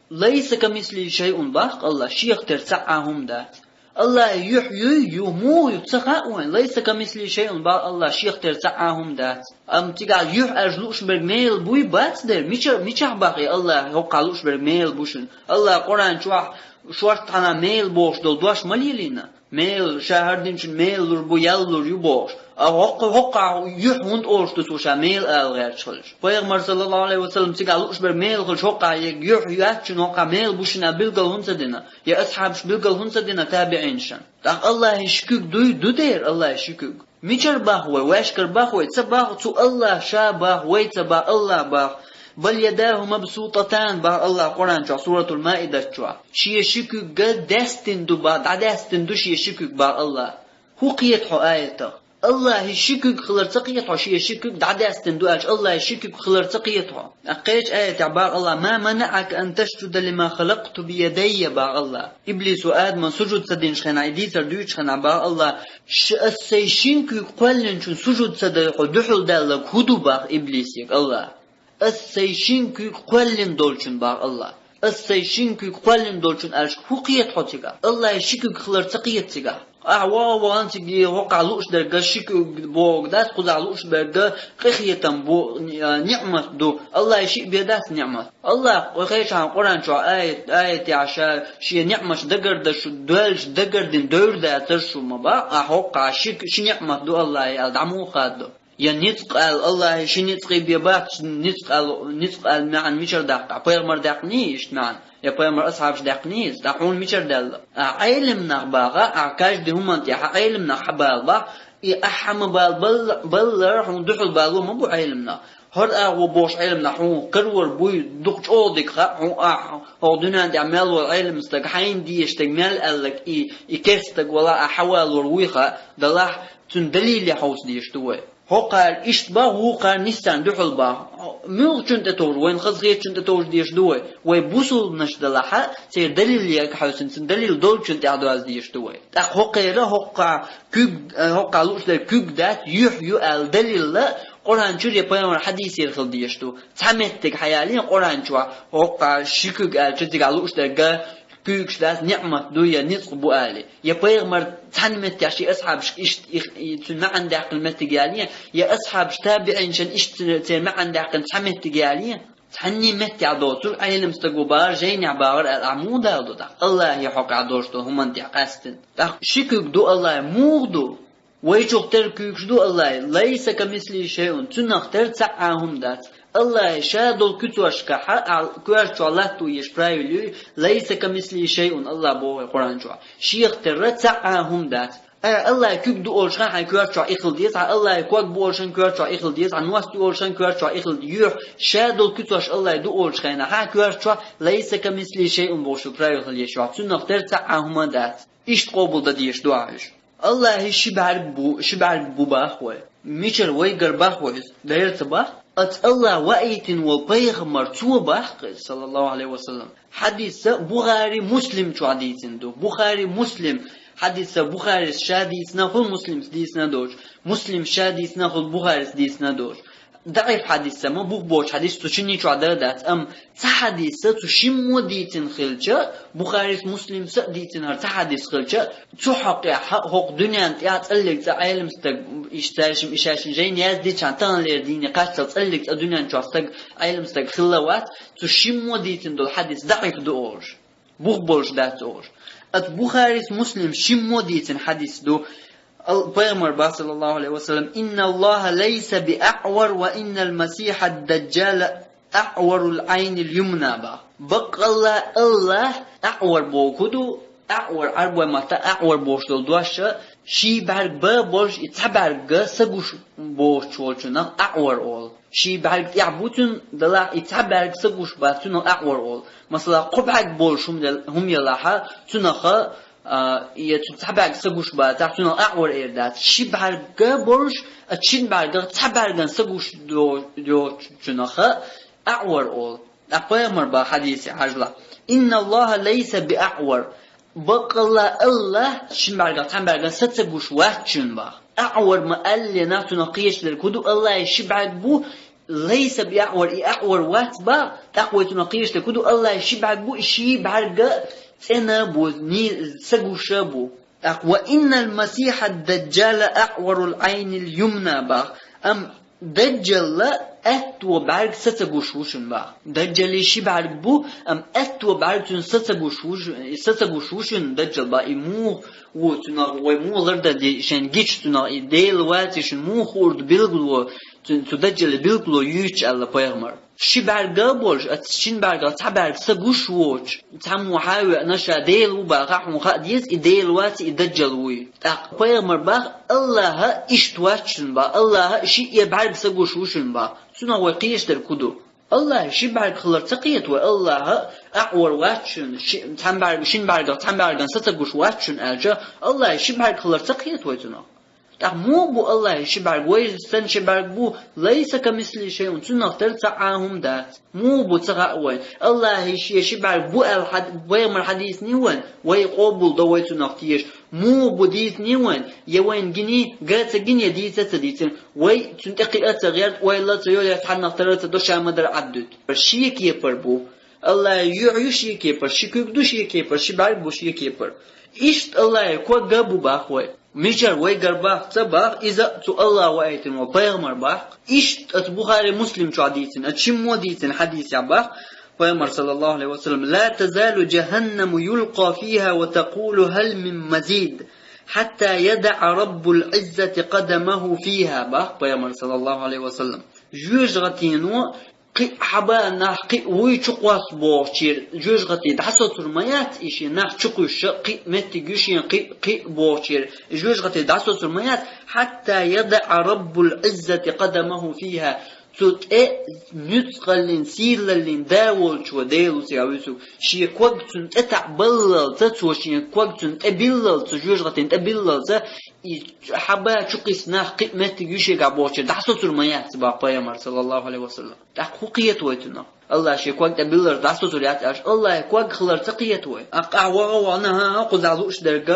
«Лайса камислихи шайъун» бах Аллахь, шех тера цхьа а хӀума дац. Аллахьи юьхь юй, ю, муха ю, ца хаьа вайна? «Лайса камислихи шайъун» бах Аллахь, шех тера цхьа а хӀума дац. Амма цигахь юьхь аьлча лууш берг мела буй, бац дера? Мича-, мичахь бах и Аллахь, хӀокхахь лууш берг мела бу шуна? Аллахь Къуръан чохь шортта хьалха мела бохуш долу дош ма лелийна. Мела, ша хӀара динчун мела лур бу, ял лур ю бохуш. А хӀокху-, хӀокхахь юьхь хӀунда олуш ду цо ша мела ала гӀерташ хилча? Пайхамар, саллаллаху алейхи ва саллам, цигахь лууш берг мела хилча, хӀокхахь юьхь яц шуна, хӀокхахь мела бу шуна аьлла билгал хӀунда ца дина? Я асхьабаш билгал хӀунда ца дина табиӀинашна? ТӀаккха Аллахьи ши куьг дуй, ду дера Аллахьи ши куьг. Мичара бах вай, ваьшкара бах вай, ца бах цу Аллахь, ша бах, вай ца бах, Аллахь бах. «Бал ядаху мабсутатан» бах Аллахь Къуръан чохь, Суратул Маидат чохь. Шен ши куьгга даьстина ду бах, дӀадаьстина ду шен ши куьг бах Аллахь. ХӀун кхета хьо аятах? Аллахьи ши куьг хилар ца кхета хьо, шен ши куьг дӀадаьстина ду аьлча, Аллахьи ши куьг хилар ца кхета хьо? Кхечу аятехь бах Аллахь: «Ма манаӀака ан тасджуда лима халакъту биядайя» бах Аллахь. Иблисо Адаман сужуд ца динчу хенахь, и дийцар дуьйцучу хенахь бах Аллахь: «Ш-, ас сайн шин куьг кхоьллинчун сужуд ца дай хьо дуьхьал даьлларг хӀун ду?» бах Иблисега Аллахь. «Ас сайн шин куьг кхоьллина долчун» бах Аллахь. «Ас сайн шин куьг кхоьллина долчун» аьлча, хӀун кхета хьо цигахь? Аллахьи ши куьг хилар ца кхета цигахь? Ахьа ваха а вахана, цига хӀокхахь лууш дерг ши куьг бохург дац, кхузахь лууш берг къинхетам бу, ниӀмат ду. Аллахьи шиъ бен дац ниӀмат? Аллахь кхечахьан Къуръан чохь аят, аятехь ша шен ниӀматаш дагардеш, доьллуш дагардина девр дацар шу ма бах, ахьа хӀокхахь ши, ши ниӀмат ду Аллахьи аьлла дӀа муха хаддо? Я ницкъ аьлла, Аллахьи ши ницкъий бен бац, ницкъ аьлла, ницкъ аьлла маьӀна мичара даккха? Пайхамар даьккхиний иштта маьӀна? Я пайхамар асхьабаш даьккхиний иза? ТӀаккха хьуна мичара даьлла? Ахьа Ӏелам нах баха, ахьа каждый хӀуманна тӀехь Ӏелам нах хьабала бах, и ахьа хьан ма бала бал-, баллар хьуна дуьхьал бало ма бу Ӏелам нах. ХӀара агӀо бохуш Ӏелам нах хьуна карор буй, дукха чӀогӀа дика хаьа, хьуна ахьа хӀокху дуьнен тӀехь мел волу Ӏелам стаг, хьайна дезаш стаг мел аьлларг, и, и керста стаг валахь, ахьа хьавалор вуй хаьа, далахь, цуьнан далиле хьовса дезаш ду вай. ХӀокхара иштта бах, вукхара нисса дуьхьал бах. Муьлхачунна тӀе товжа, вайна хазахетачунна тӀе товжа дезаш ду вай? Вай бусулбанаш далахь, церан далил яга хьаьвсина, цуьнан далил долчунна тӀехь доза дезаш ду вай. ТӀаккха хӀокхера, хӀокхахь куьг, э, хӀокхахь лууш дерг куьг дац, юьхь ю аьлла далилла Къуръан чуьра я пайхамар хьадисера хила дезаш ду. Цхьа меттиг хьаялийна Къуръан чохь, хӀокхахь ши куьг аьлча, цигахь лууш дерг куьйгаш дац, ниӀмат ду я ницкъ бу али. Я пайхамар цхьанна меттехь шен асхьабашка иштта их, и, цуьнан маьӀна даьккхина меттиг яле, я асхьабаш табиӀинашна иштта цуьнан, церан маьӀна даьккхина цхьа меттиг яле, цхьанне меттехь доцург Ӏелам стаг ву бахар, жайнехь бахар аьлла, ахь муха дала ду тӀаккха? Аллахье хьокъехь долуш долу хӀуманна тӀехь къаьстина. ТӀаккха ши куьг ду Аллахье, муха ду? Вайчух тера куьйгаш ду Аллахье, лайса камислихи шайъун, цунах тера цхьа а хӀума дац. Аллахье ша долу куьцошкахь а, коьрта чохь латто еш правил ю, лайса камислихи шайъун, Аллахь боху Къуръан чохь. Шех тера цхьа а хӀума дац. Ай, Аллахье куьг ду олуш хан хьайн коьрта чохь и хила деза, хьан Аллахье ког бу олуш хан коьрта чохь и хила деза, хьан нос ду олуш хан коьрта чохь и хила, юьхь, ша долу куьцош Аллахье ду олуш хенахь, хьан коьрта чохь лайса камислихи шайъун бохуш правил хила еш йохь, цунах тера цхьа а хӀума дац. Иштта къобалдан дезаш ду ахь уьш. Аллахье ши бӀаьрг бу, ши бӀаьрг бу бах вай. Мичара вайгара бах вай иза? Дера ца бах? Ацу Аллахь ваийтина волу пайхамар цо бах иза, саллаллаху Ӏалайхи ва саллам. Хьадис а Бухари, Муслим чохь дийцина ду. Бухари, Муслим. Хьадис а Бухарис ша дийцина хуьлу, Муслимс дийцина доцуш. Муслимс ша дийцина хуьлу, Бухарис дийцина доцуш. ДаӀиф хьадис а ма, бух боцу хьадис цу шинна чохь дан а дац, амма цхьа хьадис а цу шиммо дийцина хилча, Бухарис, Муслимс а дийцина хӀара цхьа хьадис хилча, цу хьокъехь хӀокху дуьненна тӀехь цӀаллиг цӀа Ӏелам стаг, иштта цаьршимма и шаьшшинна жайна яздичхьана таханлера дийне кхаччалц цӀаллиг цӀа дуьнен чохь стаг, Ӏелам стаг хилла вац, цу шиммо дийцина долу хьадис даӀиф ду олуш. Бух болуш дац олуш. Ат Бухарис, Муслим шиммо дийцина хьадис ду. Ал-, пайхамар бах, саллаллаху Ӏалайхи ва саллам: «Инна Аллаха лайса би аъвар ва иннал масиха ад-даджала аъварул Ӏайнил юмна», бах. Баккъалла Аллах аъвар боху ду, аъвар Ӏарбой матта аъвар бохуш долу дош а, ший бӀаьрг бан болуш и цхьа бӀаьрг са гуш бохуш волчунах аъвар олу. Ший бӀаьрг тӀехь бу цуьнан, далахь и цхьа бӀаьрг са гуш бац, цунах аъвар олу. Масала, кхо бӀаьрг болуш хӀума дел-, хӀума елахьа, цунаха, а, я цу цхьа бӀаьрг са гуш бацахь, цунах аъвар эр дац. Ши бӀаьрг болуш, а шин бӀаьргах цхьа бӀаьрган са гуш до-, доцучунаха аъвар олу. ТӀаккха пайхамар бах хьадисе хьажалахь: «Инна Аллаха лайса би аъвар». Баккъалла Аллах шин бӀаьргах цхьана бӀаьрган са ца гуш вац шуна бах. Аъвар ма алле нах цунах кхечдерг хӀун ду, Аллахье ши бӀаьрг бу, лайса би аъвар, и аъвар вац бах, тӀаккха вай цунах кхечдерг хӀун ду, Аллахье ши бӀаьрг бу, и ши бӀаьрга цӀена бу, ни-, са гуша бу. ТӀаккха: «Ва иннал масиха ад-даджала аъварул Ӏайнил юмна», бах. Амма Даджалла аьтто бӀаьрг са ца гуш ву шуна, бах. Даджалли ши бӀаьрг бу, амма аьтто бӀаьрг цуьнан са ца гуш ву шу-, са ца гуш ву шуна Даджал, бах. И муха ву цунах, вай муха лардан де шайн гича цунах, и Дела ваций шуна муха хуур ду билгало, цу, цу Даджалли билгало юьйцуш аьлла пайхамар. Ши бӀаьрга а болуш, ацу шин бӀаьргах цхьа бӀаьрг са гуш воцуш, цхьаммо хьан а веана, ша Дела ву бахахь, хьуна хаа деза, и Дела вац, и Даджал вуй. ТӀаккха пайхамар бах: «Аллаха иштта вац шуна, бах, Аллаха шиъ я бӀаьрг са гуш ву шуна, бах». Цунах вай кхечдерг хӀун ду? Аллахье ши бӀаьрг хилар ца кхета вай, Аллаха аъвар вац шуна, ши-, цхьана бӀаьрг-, шин бӀаьргах цхьана бӀаьрган са ца гуш вац шуна аьлча, Аллахье ши бӀаьрг хилар ца кхета вай цунах? ТӀаккха муха бу Аллахье ши бӀаьрг? Вай санна ши бӀаьрг бу, лайса камислихи шайъун, цунах тера цхьа а хӀума дац. Муха бу ца хаьа вайн? Аллахье шен ши бӀаьрг бу аьлла хьад-, пайхамар хьадийцинний вайн? Вай къобалдо, вай цунах теша. Муха бу дийцинний вайн? Я вайна гиний, га ца гиний, я дийца а ца дийцина. Вай цунна тӀе кхиа а ца гӀерта, ойла а ца йо, я цхьаннах тара а ца до, ша ма-дарра Ӏаддуьту. Шен кепара бу. Аллахье юьхь ю шен кепара, ши куьг ду шен кепара, ши бӀаьрг бу шен кепара. Иштта Аллахье ког а бу бах вай. Мичара вайгара бах ца бах, иза а цу Аллах ваийтина волу пайхамар бах. Иштта ацу Бухари, Муслим чохь дийцина, ацу шиммо дийцина хьадисехь бах пайхамар, саллаллаху Ӏалайхи ва саллам: «Ла тазалу джаханнаму юлкъа фиха ва такъулу: хӀал мин мазид, хьатта ядаӀа Раббул Ӏиззати къадамаху фиха», бах пайхамар, саллаллаху Ӏалайхи ва саллам. Жоьжахатино кхин а хьаба нах кхин а вуй чукхосса бохучера, жоьжахати дӀасоцур ма яц и шен нах чукхуьйсуша, кхин а меттиг ю шен кхин а, кхин а бохучера, и жоьжахати дӀасоцур ма яц, хьатта ядаӀа Раббул Ӏиззати къадамаху фиха, цу тӀе нуьцкъаллин, сийлаллин да волчо, Дела ву цигахь вуьсуг, шен ког цунна тӀе таӀа баллалца, цо шен ког цунна тӀе биллалца, цу жоьжахатина тӀе биллалца, и хьаба чукхисса нах кхин а меттиг ю шегахь бохучера дӀасоцур ма яц, бах пайхамар, саллаллаху Ӏалайхи ва саллам. ТӀаккха хӀун кхета вай цунах? Аллахье шен ког тӀе биллалца дӀасоцур яц аьлча, Аллахье ког хилар ца кхета вай? ТӀаккха ахь ваха а вахана, хӀан-хӀа, кхузахь лууш дерг,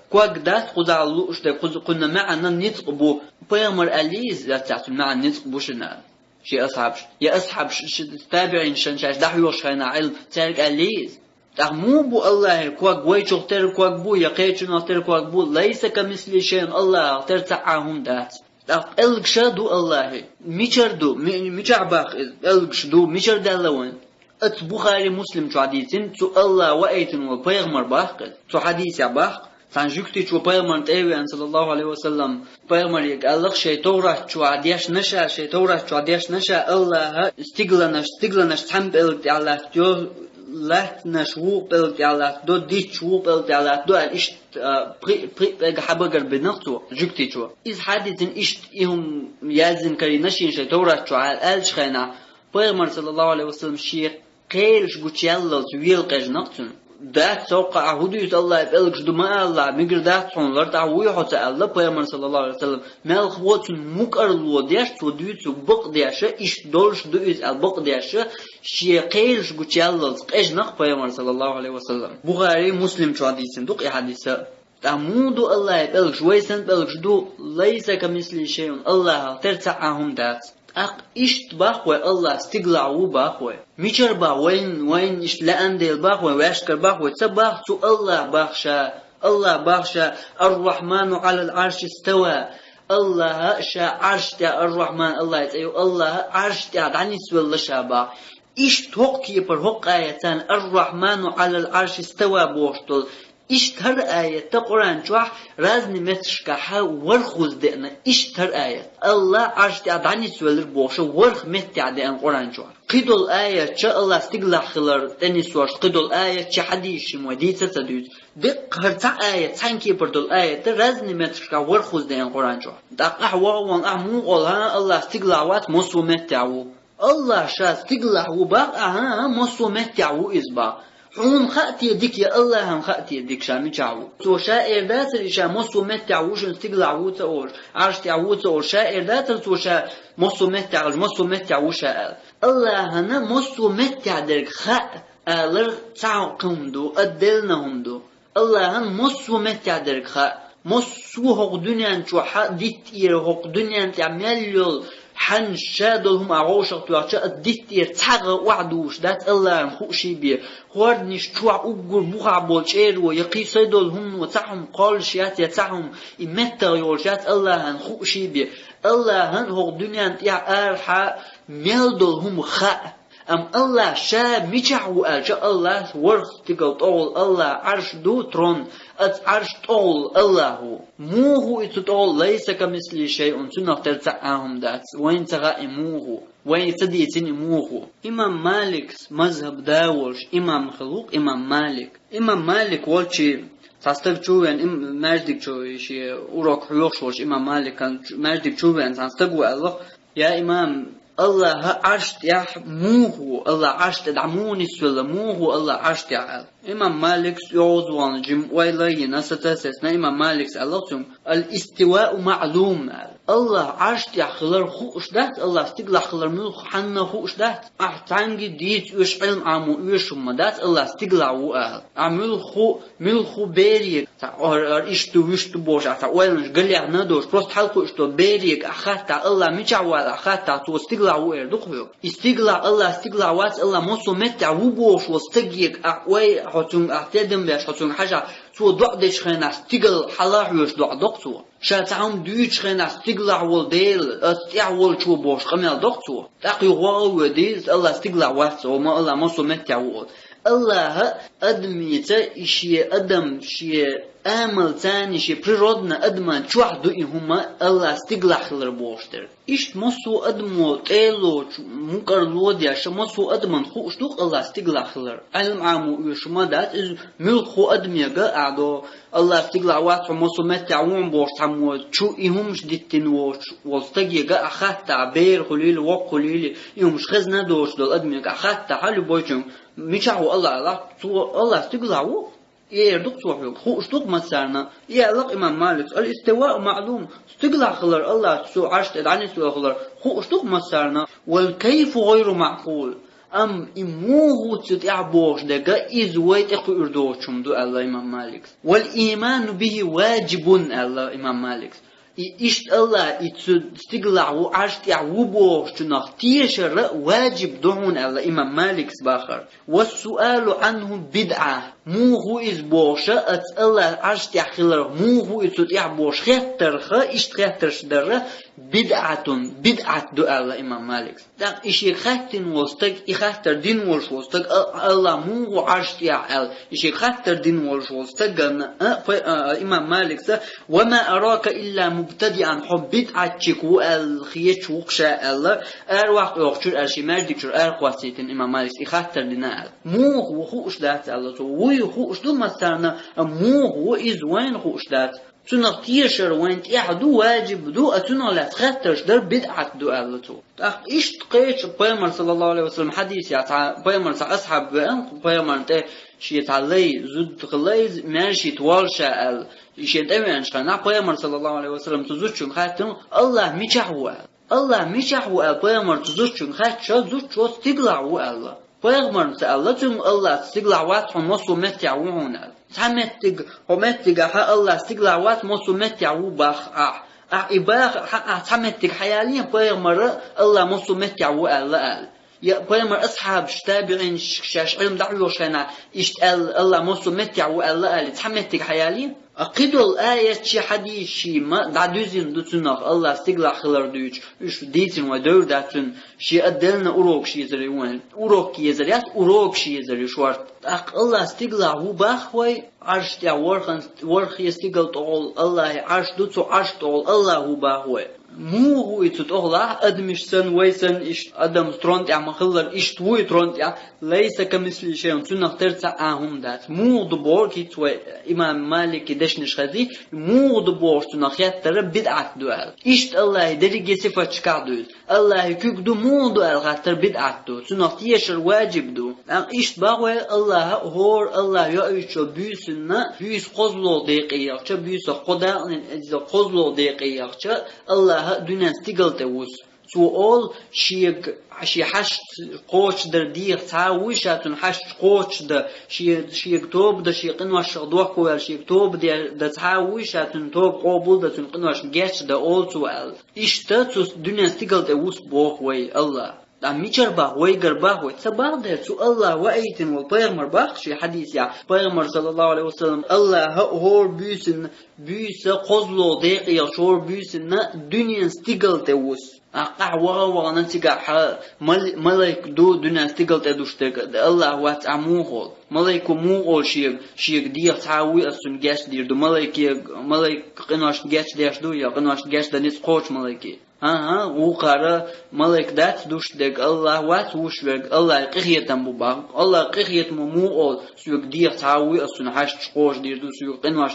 ког дац кхузахь лууш дерг, кхуза, кхунна маьӀна ницкъ бу. Пайхамар аьллий иза, яццахь цуьнан маьӀна ницкъ бу шуна аьлла? Шен асхьабаш, я асхьабаш, ши-, табиӀинашна шаьш дӀахьоьхуш хенахь Ӏилма, цаьрга аьллий иза? ТӀаккха муха бу Аллахьа ког? Вайчух тера ког бу, я кхечунах тера ког бу? «Лайса камислихи шайъун», Аллахьах тера цхьа а хӀума дац. ТӀаккха пӀелгаш а ду Аллахьа. Мичара ду? Ми-, мичахь баккха иза? ПӀелгаш ду. Мичара даьлла вайна? Оцу Бухари, Муслим чохь дийцина, цу Аллахь ваийтина волу пайхамар баккха иза. Цу хьадисехь баккха. Цхьана жуьгти чу пайхамарна тӀе а веана, саллаллаху Ӏалайхи ва саллам, пайхамаре аьлла-кх, шайн Товрат чохь дешна ша, шайн Товрат чохь дешна ша, Аллахьа стигланаш, стигланаш цхьана пӀелга тӀехь латтайо, латтанаш вукху пӀелга тӀехь латтадо, дитташ вукху пӀелга тӀехь латтадо аьлла, иштта, а, пхи-, пхи-, пӀелг хьабагар бинарг цо, жуьгти чу. Иза хьадийцина, иштта и хӀума яздина карийна шена шайн Товрат чохь аьлла, аьллачу хенахь, пайхамар, саллаллаху Ӏалайхи ва саллам, шен кхелаш гучуяллалц вела къежнарг цуьнан. Дац, соккха ахь хӀун дуьйцу, Аллахьа пӀелгаш ду ма аьлла, мигар дац хьуна, лар тӀехь вуй хьо ца аьлла, пайхамар, саллаллаху Ӏалайхи ва саллам, мелхо цуьнан мукӀарло деш, цо дуьйцург бакъдеш, иштта долуш ду иза аьлла бакъдеш, шен кхелаш гучуяллалц къежнарг пайхамар, саллаллаху Ӏалайхи ва саллам. Бухари, Муслим чохь дийцина ду-кх и хьадис а. ТӀаккха муха ду Аллахьа пӀелгаш? Вай санна пӀелгаш ду, «Лайса камислихи шайъун», Аллахьах тера цхьа а хӀума дац. ТӀаккха иштта боху вай, Аллахь стигалахь ву боху вай. Мичара боху вайна, вайна иштта лаьана дела боху вай, ваьшкара боху вай? Ца боху, цу Аллахьа боху ша, Аллахьа боху ша: «Ар-Рахьману Ӏалал Ӏарши става». Аллахьа ша Ӏарш тӀехь, Ар-Рахьман Аллахьан цӀе ю, Аллахьа Ӏарш тӀехь дӀанисвелла ша боху. Иштта хӀокху кепара хӀокху аят царна: «Ар-Рахьману Ӏалал Ӏарши става» бохуш долу. Иштта хӀара аят а Къуръан чохь разни метташкахь ворхӀазза деана, иштта хӀара аят. Аллахь Ӏарш тӀехь дӀанисвелира бохуш, ворхӀ меттехь деана Къуръан чохь. Кхидолу аятча Аллахь стигалахь хилар тӀенисвеш, кхидолу аятча хьадийшим вай дийца а ца дуьйцу. Деккха хӀара цхьа аят, цхьаьна кепара долу аят а разни метташкахь ворхӀазза деана Къуръан чохь. ТӀаккха ахь вогӀу ван, ахь муха олу, хӀан, Аллахь стигалахь вац, массо а меттехь ву? Аллахь ша стигалахь ву боху ахьа, а, массо а меттехь ву иза боху. Хьуна хаьа те дика, я Аллахьан хаьа те дика ша мичахь ву? Цо ша эр дацара и ша массо а меттехь ву, шуна стигалахь ву ца олуш, Ӏарш тӀехь ву ца олуш, ша эр дацара цо ша массо а меттехь хилча, массо а меттехь ву ша аьлла? Аллахьана массо а меттехь дерг хаьа алар цхьа хӀума ду, отдельно хӀума ду. Аллахьан массо а меттехь дерг хаьа, массо а хӀокху дуьнен чохь а диттера, хӀокху дуьнен тӀехь мел йолу хьанна ша долу хӀума а вовшах тоьхча, а диттера цхьа гӀа охьадугӀуш дац Аллахьан хууш бен. ХӀорданаш чохь уггар бухахь болу чӀеро, я кхин сай долу хӀумано цхьа хӀума кхоллуш яц, я цхьа хӀума и меттах йолуш яц Аллахьан хууш бен. Аллахьан хӀокху дуьнен тӀехь арахьа мел долу хӀума хаьа. Амма Аллахь ша мичахь ву аьлча, Аллахь ворхӀ стигал тӀехула Аллахь Ӏарш ду, трон, оцу Ӏарш тӀехула Аллахь ву. Муха ву и цу тӀехула? «Лайса камислихи шайъун», цунах тера цхьа а хӀума дац. Вайна ца хаьа и муха ву. Вайна ца дийцина и муха ву. Имам Маликс мазхаб да волуш имам хилла ву-кх имам Малик. Имам Малик волчу цхьа стаг чу а веана, им-, маьждиг чу шен урок хьоьхуш волчу имам Маликан чу-, маьждиг чу а веана цхьана стага аьлла-кх: «Я имам, Аллахь Ӏарш тӀехь муха ву, Аллахь Ӏарш тӀе дӀа муха нисвелла, муха ву Аллахь Ӏарш тӀехь?» аьлла. Имам Маликс йовза вахана жима ойла а йина, саца а сецна, имам Маликс аьлла-кх цуьнга: «Ал-истивау маълум», аьлла. Аллахь Ӏарш тӀехь хилар хууш дац, Аллахь стигалахь хилар муьлха хьанна хууш дац. Ахь цхьаьнгге дийца оьшу, Ӏилма Ӏамо оьшу хӀума дац, Аллахь стигалахь ву аьлла. Ахь муьлхха, муьлхха берега, цхьа ар-, ар-, иштта ду, вуьшта ду бохуш, ахь цхьа ойланаш галлехь дан а доцуш, просто хьалакхуьуш долу берега ахь хаттахь, Аллахь мичахь ву аьлла ахь хаттахь, цо стигалахь ву эр ду-кх хьоьга. И стигалахь, Аллахь стигалахь вац, Аллахь массо а меттехь ву бохуш волу стаге ахь ой, хьо цуьнга, ахь тедам беш, хьо цуьнга хьажахь, цо доӀа дечу хенахь стигал хьала хьоьжуш доӀа до-кх цо. Ша цхьа хӀума дуьйцучу хенахь стигалахь волу Дела, ас тӀехь волчо бохуш къамел до-кх цо. ТӀаккха юха вогӀу а воьду иза, Аллахь стигалахь вац, о, ма Аллахь массо а меттехь ву олу. Аллахьа адамица и шен адам, шен амалца, и шен природно адаман чохь ду и хӀума, Аллахь стигалахь хилар бохуш дерг. Иштта массо а адамо тӀе а лоцуш, мукӀарло а деш, массо а адаман хууш ду-кх Аллахь стигалахь хилар. Ӏилма Ӏамо оьшу хӀума дац, иза муьлхха адамега а до, Аллахь стигалахь вац, хьо массо а меттехь ву хьуна бохуш цхьаммо чу и хӀумаш диттина воцуш волу стагега ахь хаттахь, бер хуьлийла, воккха хуьлийла, и хӀумаш хезна а доцуш долу адамега ахь хаттахь, любойчуьнга, мичахь ву Аллахь, Аллахь, цо Аллахь стигалахь ву? И эр ду-кх цо хьоьга, хууш ду-кх массарна. И аьлла-кх имам Маликс: «Ал-истивау маълум», стигалахь хилар, Аллахь цу Ӏарш тӀе дӀанисвелла хилар хууш ду-кх массарна. «Вал кайфу гӀайру маъкъул». Амма и муха ву цу тӀехь бохуш дерг, иза вай тӀекхуьур доцуш хӀума ду, аьлла имам Маликс. «Вал ийману бихи ваджибун», аьлла имам Маликс. И иштта Аллах и цу стигалахь ву, Ӏарш тӀехь ву бохучунах тешар а ваджиб ду хьуна аьлла имам Маликс бахар. «والسؤال عنه بدعة». Муха ву иза бохуш а, аца Аллах Ӏарш тӀехь хиларх муха ву и цу тӀехь бохуш хеттарх а, иштта хеттарш дар а, «بدعة», бидӀат ду аьлла имам Маликс. ТӀаккха и шега хаьттина волу стаг, и хаттар дина волуш волу стаг, а, Аллах муха ву Ӏарш тӀехь аьлла, и шега хаттар дина волуш волу стагана, а, пай-, а, имам Маликса: «وما أراك إلا مبتدعا», хьо бидӀатчик ву аьлла хеташ ву-кх ша аьлла, араваккха оьхучуьра аьлла, шен маьждиг чуьра арахоссийтина имам Маликс, и хаттар дина аьлла. Муха ву хууш дац аьлла цо, вуй хууш ду массарна, а муха ву иза вайна хууш дац. Цунах тешар вайн тӀехь ду, ваджиб ду, а цунах лаьцна хаттарш дар бидӀат ду аьлла цо. ТӀаккха иштта кхечу пайхамар, саллаллаху алейхи ва саллям, хьадисехь цхьа пайхамар, цхьа асхьаб веана, пайхамарна тӀе шен цхьа лай, зуда лай, маьршийта воллуш аьлла, и шен тӀе веанчу хенахь пайхамар, саллаллаху алейхи ва саллям, цу зудчуьнга хаьттина: «Аллах мичахь ву?» аьлла. «Аллах мичахь ву?» аьлла, пайхамар цу зудчуьнга хаьттича, зудчо: «Стигалахь ву», аьлла. Пайхамарна ца аьлла цуьнга: «Аллах стигалахь вац, хьо массо а меттехь ву хьуна», аьлла. Цхьа меттиг, хьо меттигахь Аллах стигалахь вац, массо а меттехь ву бах ахь. Ахь и баха, ахь цхьа меттиг хьаялийна, пайхамара Аллах массо а меттехь ву аьлла, аьлла. Я пайхамар асхьабаш, табиӀинаш шаьш Ӏилма дӀахьоьхуш хенахь, иштта аьлла, Аллах массо а меттехь ву аьлла, аьлла, цхьа меттиг хьаялийна? А кхидолу аяташ, хьадисаш ма дӀадуьзина ду цунах, Аллах стигалахь хилар дуьйцуш, уьш дийцина вай девр дац цуьнан, шен а делла урокаш езар ю вайн. Урок езар яц, урокаш езар ю шорта. ТӀаккха Аллах стигалахь ву бах вай, Ӏарш тӀехь ворхӀан, ворхӀе стигал тӀехула Аллахьан Ӏарш ду, цу Ӏарш тӀехула Аллах ву бах вай. Муха ву и цу тӀехулахь, адамаш санна, вай санна, иштта адамаш трон тӀехь ма-хиллара, иштта ву и трон тӀехь, «ليس كمثله شيء», цунах тера цхьа а хӀума дац. Муха ду бохург хӀинца вай имам Маликан дешнаш хезий, муха ду бохуш цунах хеттар а бидӀат ду аьлла. Иштта Аллахьан дерриге сифаташкахь ду иза. Аллахьан куьг ду, муха ду аьлла хаттар бидӀат ду. Цунах тешар ваджиб ду. ТӀаккха иштта бах вай Аллаха, хӀора Аллах йоуьйтучо буьйсанна, буьйса кхозлагӀа декъе яхча, буьйсах кхо дакъанийн иза кхозлагӀа декъе яхча, Аллаха дуьненан стигал тӀе вуссу. Цо олу шега, шен хьашташ кхочушдар деха цхьа а вуй ша цуьнан хьашташ кхочушдан, шен, шега тоба дан, шен къиношах дохко ваьлла, шега тоба де-, дан цхьа а вуй ша цуьнан тоба къобал дан, цуьнан къиношна гечдан, олу цо аьлла. Иштта цу дуьненан стигал тӀе вуссу боху вай Аллах. Ткъа мичара бах, вайгара бах вай? Ца бах дера, цу Аллах ваийтина волу пайхамар бах шен хьадисехь. Пайхамар, саллаллаху алейхи ва саллям, Аллаха хӀора буьйсанна, буьйса кхозлагӀа декъе яхча хӀора буьйсанна дуьненан стигал тӀе вуссу. Ахь къахь ваха а вахана цигахь мал-, малайк ду дуьненан стигал тӀе дуьсуш дерг, Аллах вац ахь муха олу? Малайко муха олу шега, шега деха цхьа а вуй, ас цунна гечдийр ду? Малайке, малайк къиношна гечдеш ду, я къиношна гечдан ницкъ кхочу малайке? ХӀан-хӀа, вукхара малайк дац дуьсуш дерг, Аллах вац вуьсуш верг, Аллахьан къинхетам бу бах. Аллахьан къинхетамо муха олу: «Соьга деха цхьа а вуй, ас цуьнан хьашташ кхочушдийр ду, соьга къинош,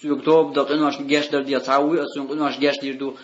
соьга тоба дан, къиношна гечдар деха цхьа а вуй, ас цуьнан къиношна гечдийр ду».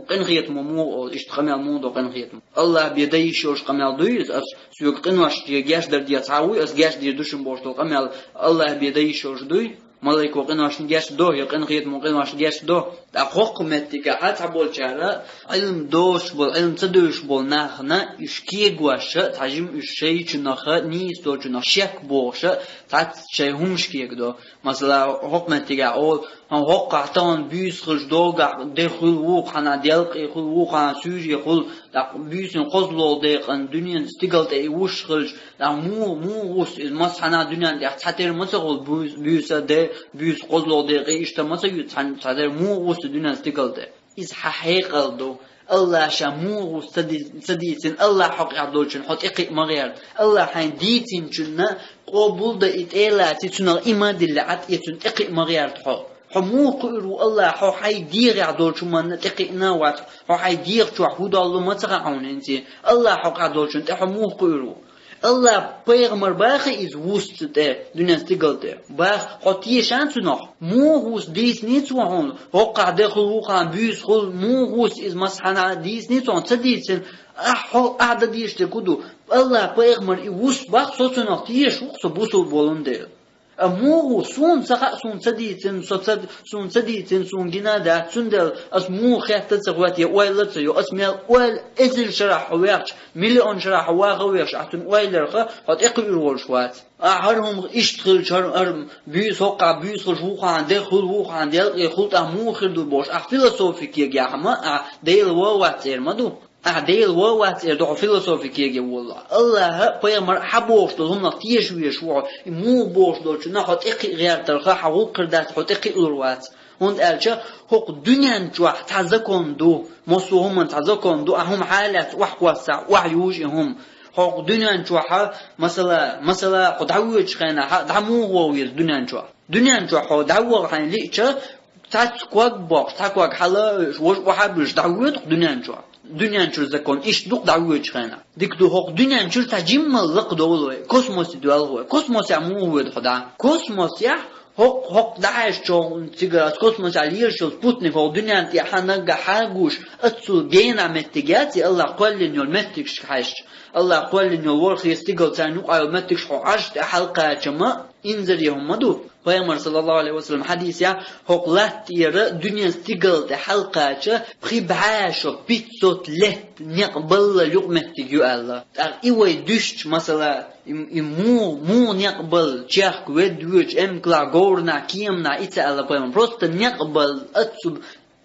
Къинхетамо муха олу, иштта къамел муха до къинхетамо? Аллах бен дан йиш йолуш къамел дуй иза, ас соьга къиношна гечдар деха цхьа а вуй, ас гечдийр ду шуна бохуш долу къамел Аллах бен дан йиш йолуш дуй? Малайко къиношна гечдо, я къинхетамо къиношна гечдо? ТӀаккха хӀокху меттигехь цхьаболчара, Ӏилма доцуш болу, Ӏилма ца девзаш болу нахана, уьш кегош а, цхьа жима уьш шайчунах а, нийса долчунах шек бохуш а, цхьацца шайн хӀуманаш кегадо. Масала, хӀокху меттигехь олу: «ХӀан, хӀокхахь тахана буьйса хилча догахь де хуьлу, вукхахь делкъе хуьлу, вукхахь суьйре хуьлу». ТӀаккха буьйсанна кхозлагӀа декъана дуьненан стигал тӀе и вуссуш хилча, тӀаккха муха, муха вуссу иза? Массанхьа дуьненна тӀехь цхьатерра ма ца хуьлу буьйса, буьйса де, буьйса кхозлагӀа декъе, иштта ма ца ю цхьатерра, муха вуссу дуьненан стигал тӀе? Иза хьан хьекъал ду. Аллах ша муха ву ца ди-, ца дийцина, Аллах хьокъехь долчунна хьо тӀекхиа ма гӀерта. Аллах хьайна дийцинчунна къобал дан и тӀе а лаций, цунах иман а диллина, Ӏад а эцна, тӀекхиа ма гӀерта хьо. Хьо муха кхуьур ву Аллах, хьо хьайн дегӀехь долчу хӀуманна тӀекхиъна а вац, хьо хьайн дегӀа чохь хӀун доллу ма ца хаьа хьуна хӀинца. Аллах хьокъехь долчунна тӀе хьо муха кхуьур ву? Аллах пайхамар бахий иза вуссу тӀе, дуьненан стигал тӀе? Бах, хьо тешан цунах? Муха вуссу дийцинний цо хьуна? ХӀокхахь де хуьлу, вукхахь буьйса хуьлу, муха вуссу иза массанхьа дийцинний цо хьуна? Ца дийцина, ахь хьо, ахь дан дезаш дерг хӀун ду? Аллах пайхамар и вуссу бах, со цунах тешаш ву-кх со бусулба волун дела. А муха, суна ца хаьа, суна ца дийцина, со ца, суна ца дийцина, суна гина дац, цундела ас муха хетта ца гӀоьт, я ойла ца йо, ас мел ойла эзар шарахь хьо вехча, миллион шарахь хьо ваха вехча, ахь цунна ойла ярах, хьо тӀекхуьур волуш вац. А хӀара хӀума иштта хилча, хӀара, хӀара буьйса хӀоккхахь буьйса хилча вухахьа де, хул вухахьа делкъе, хул тӀаккха муха хир ду бохуш, ахь философи кегаяхьа ма, ахь Дела вон вац эр ма ду. Ахь Дела вон вац эр ду хьо философи кеге волу. Аллахьа, пайхамар хьан бохуш долу хӀуманах теша везаш ву хьо, и муха бохуш долчунна хьо тӀекхиа гӀертарха, хьан гӀуллакх хир дац, хьо тӀекхиалур вац. ХӀунда аьлча хӀокху дуьнен чохь цхьа закон ду, массо а хӀуманна цхьа закон ду, ахь хӀума хьалаьцна охьакхоссахь, охьаюжу и хӀума. ХӀокху дуьнен чохь, масала, масала, хьо дӀавоьдучу хенахь, дӀа муха вогӀу веза дуьнен чохь? Дуьнен чохь хьо дӀавогӀу хьайна лиъча, цхьацца ког боккхуш, цхьа ког хьала а вуьйш, важа охьа а буьйлуш, дӀавоьду-кх дуьнен чохь. Дуьнен чуьра закон иштта ду-кх дӀавоьдучу хенахь. Дика ду, хӀокху дуьнен чуьра цхьа жиммал лакхадовлу вай, космосе доьлху вай. Космосехь муха воьду хьо дӀа? Космосехь хӀокху, хӀокху дӀахьаьжча, цигара ас космосехь лелаш йолу спутник хӀокху дуьненна тӀехь наггахь хьагуш, аццул генахь меттиг яц и, Аллахь кхоьллина йолу меттигашка хьаьжча. Аллахь кхоьллина йолу ворхӀе стигал, царна юкъахь йолу меттигаш хьо Ӏаш тӀе хьалакхача ма, инзаре хӀума ма ду. Пайхамар, саллаллаху алейхи ва саллам, хьадисехь, хӀокху латта тӀера дуьнен стигал тӀе хьалакхача, пхи бӀе шо, пятьсот лет некъ баллал юкъаметтиг ю аьлла. ТӀаккха и вай дуьстича, масала, и, и муха, муха некъ балла, чехка, ведда воьдуш, эмкалахь, говранахь, кеманахь, и ца аьлла пайхамар. Просто некъ балла, аццу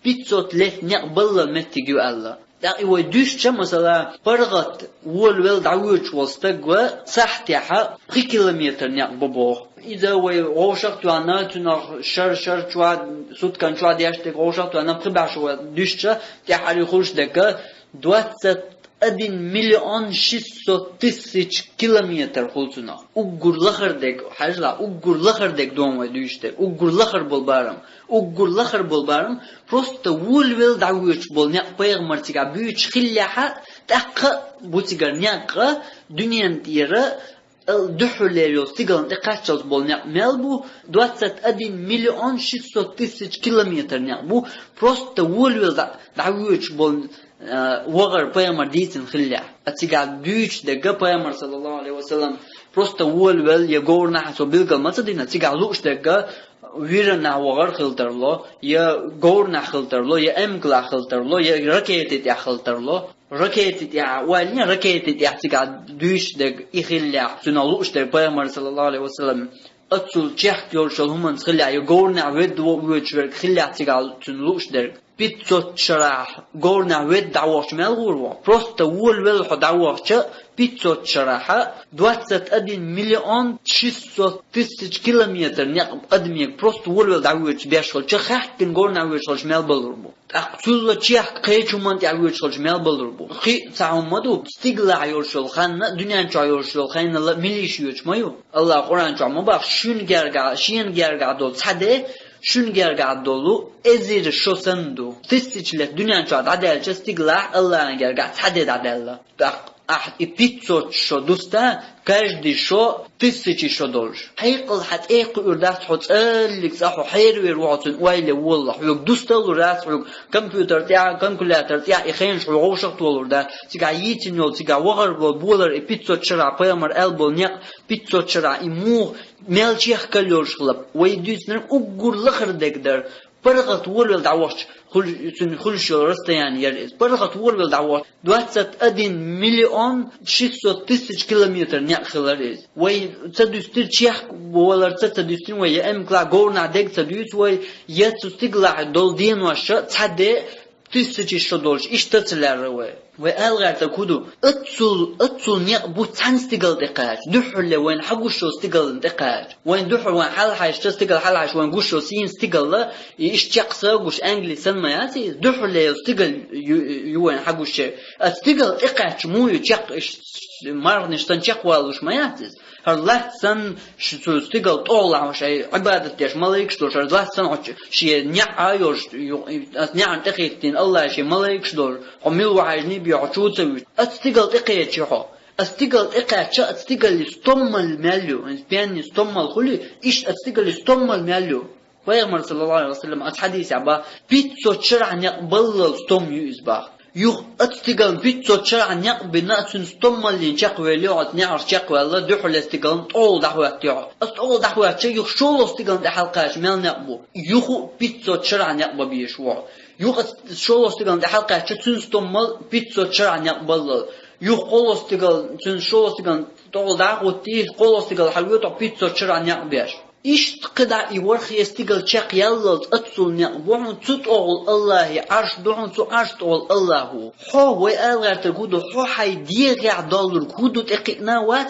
пятьсот лет некъ баллал меттиг ю аьлла. ТӀаккха и вай дуьстича, масала, паргӀат волавелла дӀавоьдуш волу стаг ва сахьтехь пхи километр некъ бу боху. Иза вай вовшах а тоьхна, цунах шар, шар чохь, суткан чохь деш дерг вовшах а тоьхна, пхи бӀе шо вай дуьстича, тӀаьххьара хуьлуш дерг двадцать один миллион шестьсот тысяч километр хуьлу цунах. Уггар лахара дерг, хьажал, уггар лахара дерг ду вай дуьйцуш дерг, уггар лахара болу барам. Уггар лахара болу барам, просто волавелла дӀавоьдуш болу некъ пайхамар цигахь буьйцуш хиллехь, тӀаккха а бу цигара некъ, дуьненна тӀера, э, дуьххьарлера йолу стигална тӀе кхаччалц болу некъ мел бу, двадцать один миллион шестьсот тысяч километр некъ бу, просто волавелла дӀа-, дӀавоьдуш болу, э, вахар пайхамар дийцина хиллехь. А цигахь дуьйцуш дерг пайхамар, саллаллаху алейхи ва саллам, просто волавелла я говранахь, цо билгал ма ца дина, цигахь лууш дерг виранахь вахар хила тарло, я говранахь хила тарло, я эмкалахь хила тарло, я ракети тӀехь хила тарло. Ракети тӀехь, валлин ракети тӀехь цигахь дуьйцуш дерг и хиллехь, цунах лууш дерг пайхамар, саллаллаху алейхи ва саллам, аццул чехка йолуш йолу хӀуманца хиллехь, я говранахь ведда воьдуш верг хиллехь цигахь цунна лууш дерг. Пятьсот шарахь говранахь ведда дӀавахча мел гӀур ву? Просто волавелла хьо дӀавахча, пятьсот шарахь двадцать один миллион шестьсот тысяч километр некъ адамега просто волавелла дӀавоьдуш беш хилча, хаьхкина говранахь воьдуш хилча мел балур бу. ТӀаккха цул чехка кхечу хӀуманна тӀехь воьдуш хилча мел балур бу. Кхин а цхьа хӀума ма ду, стигалахь йолуш йолу хан а, дуьнен чохь йолуш йолу ханал а милийша йоьдуш ма ю. Аллахь Къуръан чохь ма боху, шуьнан гергахь, шена гергахь долу цхьа де, шуьнан гергахь долу эзар шо санна ду. Тысяча лет дуьнен чохь дӀадаьлча стигалахь Аллахьан гергахь цхьа де дӀадаьлла. ТӀаккха ахь и пятьсот шо дуста, каждый шо тысяча шо долуш. Хьекъал хьан тӀе а кхуьур дац хьо цӀаллиг цӀа, хьо хьеравер ву хьо цуьнан ойла волла. Хьоьга дуста лур дац, хьоьга компьютер тӀехь, калькулятор тӀехь и хенаш хьо вовшах а толур дац. Цигахь йийцина йолу, цигахь вахар болу болар и пятьсот шарахь пайхамар аьлла болу некъ, пятьсот шарахь и муха мел чехка йолуш хилла. Вай дуьйцинарг уггар лахара дерг дара. ПаргӀат волавелла дӀавахча хуьлуш, цуьнан хуьлуш йолу расстояние яра иза. ПаргӀат волавелла дӀавахча двадцать один миллион шестьсот тысяч километр некъ хилара иза. Вай ца дуьстира, чехка валар ца, ца дуьстира вай, я эмкалахь говранахь дерг ца дуьйцу вай, я цу стигалахь долу денош цхьа де тысяча шо долуш, иштта ца лаьрра вай. Вай ала гӀертарг хӀун ду? Аццул, аццул некъ бу цхьана стигала тӀе кхача, дуьххьарле вайна хьагуш йолу стигална тӀе кхача. Вайна дуьххьара вайна хьалахьаьжча стигала, хьалахьаьжча вайна гуш йолу сийна стигала, и иштта чекх са а гуш, англи санна ма яц иза, дуьххьарле йолу стигала ю, ю вайна хьагуш. А стигала тӀе кхаьчча муха ю чекх, иштта марханаш санна чекхвалуш ма яц иза. ХӀара латта санна, шу цу стигала тӀехула хьо шайн Ӏибадат деш малайкаш долуш, хӀара латта санна хьо шен неӀ а йолуш, ю, ас неӀан тӀехӀиттийна Аллахь шен малайкаш долуш, хьо мила ву хьаьжний бен хьо чу ца вуьту. Ацу стигала тӀе кхечи хьо. Ацу стигала тӀе кхаьчча, ацу стигалли стоммал мел ю, пенни стоммал хуьли, иштта ацу стигалли стоммал мел ю. Пайхамар, саллаллаху алейхи ва саллям, ас хьадисехь баха, пятьсот шарахь некъ баллал стом ю иза баха. Юха оцу стигална пятьсот шарахь некъ бина, цуьнан стоммаллин чекхвелла йо, оцу неӀарш чекхваьлла, дуьхьал стигална тӀогӀал дӀахӀоьттина йо. Оцу тӀогӀал дӀахӀоьттича, юха шолгӀа стигална тӀе хьалакхаьчча, мел некъ бу? Юха пятьсот шарахь некъ бан безаш ву хьо. Юха шолгӀа стигална тӀе хьалакхаьчча, цуьнан стоммал пятьсот шарахь некъ баллал. Юха кхоалгӀа стигал, цуьнан шолгӀа стигална тӀогӀал дӀа а хӀоьттий, кхоалгӀа стигал хьалавоьду хьо пятьсот шарахь некъ беш. Иштта кхидӀа и ворхӀе стигал чекхъяллалц оццул некъ бу хьуна, цу тӀогӀал Аллахьан Ӏарш ду хьуна, цу Ӏарш тӀогӀал Аллахь ву. Хьо, вай ала гӀертарг хӀун ду, хьо хьайн дегӀехь доллург хӀун ду тӀекхиъна а вац,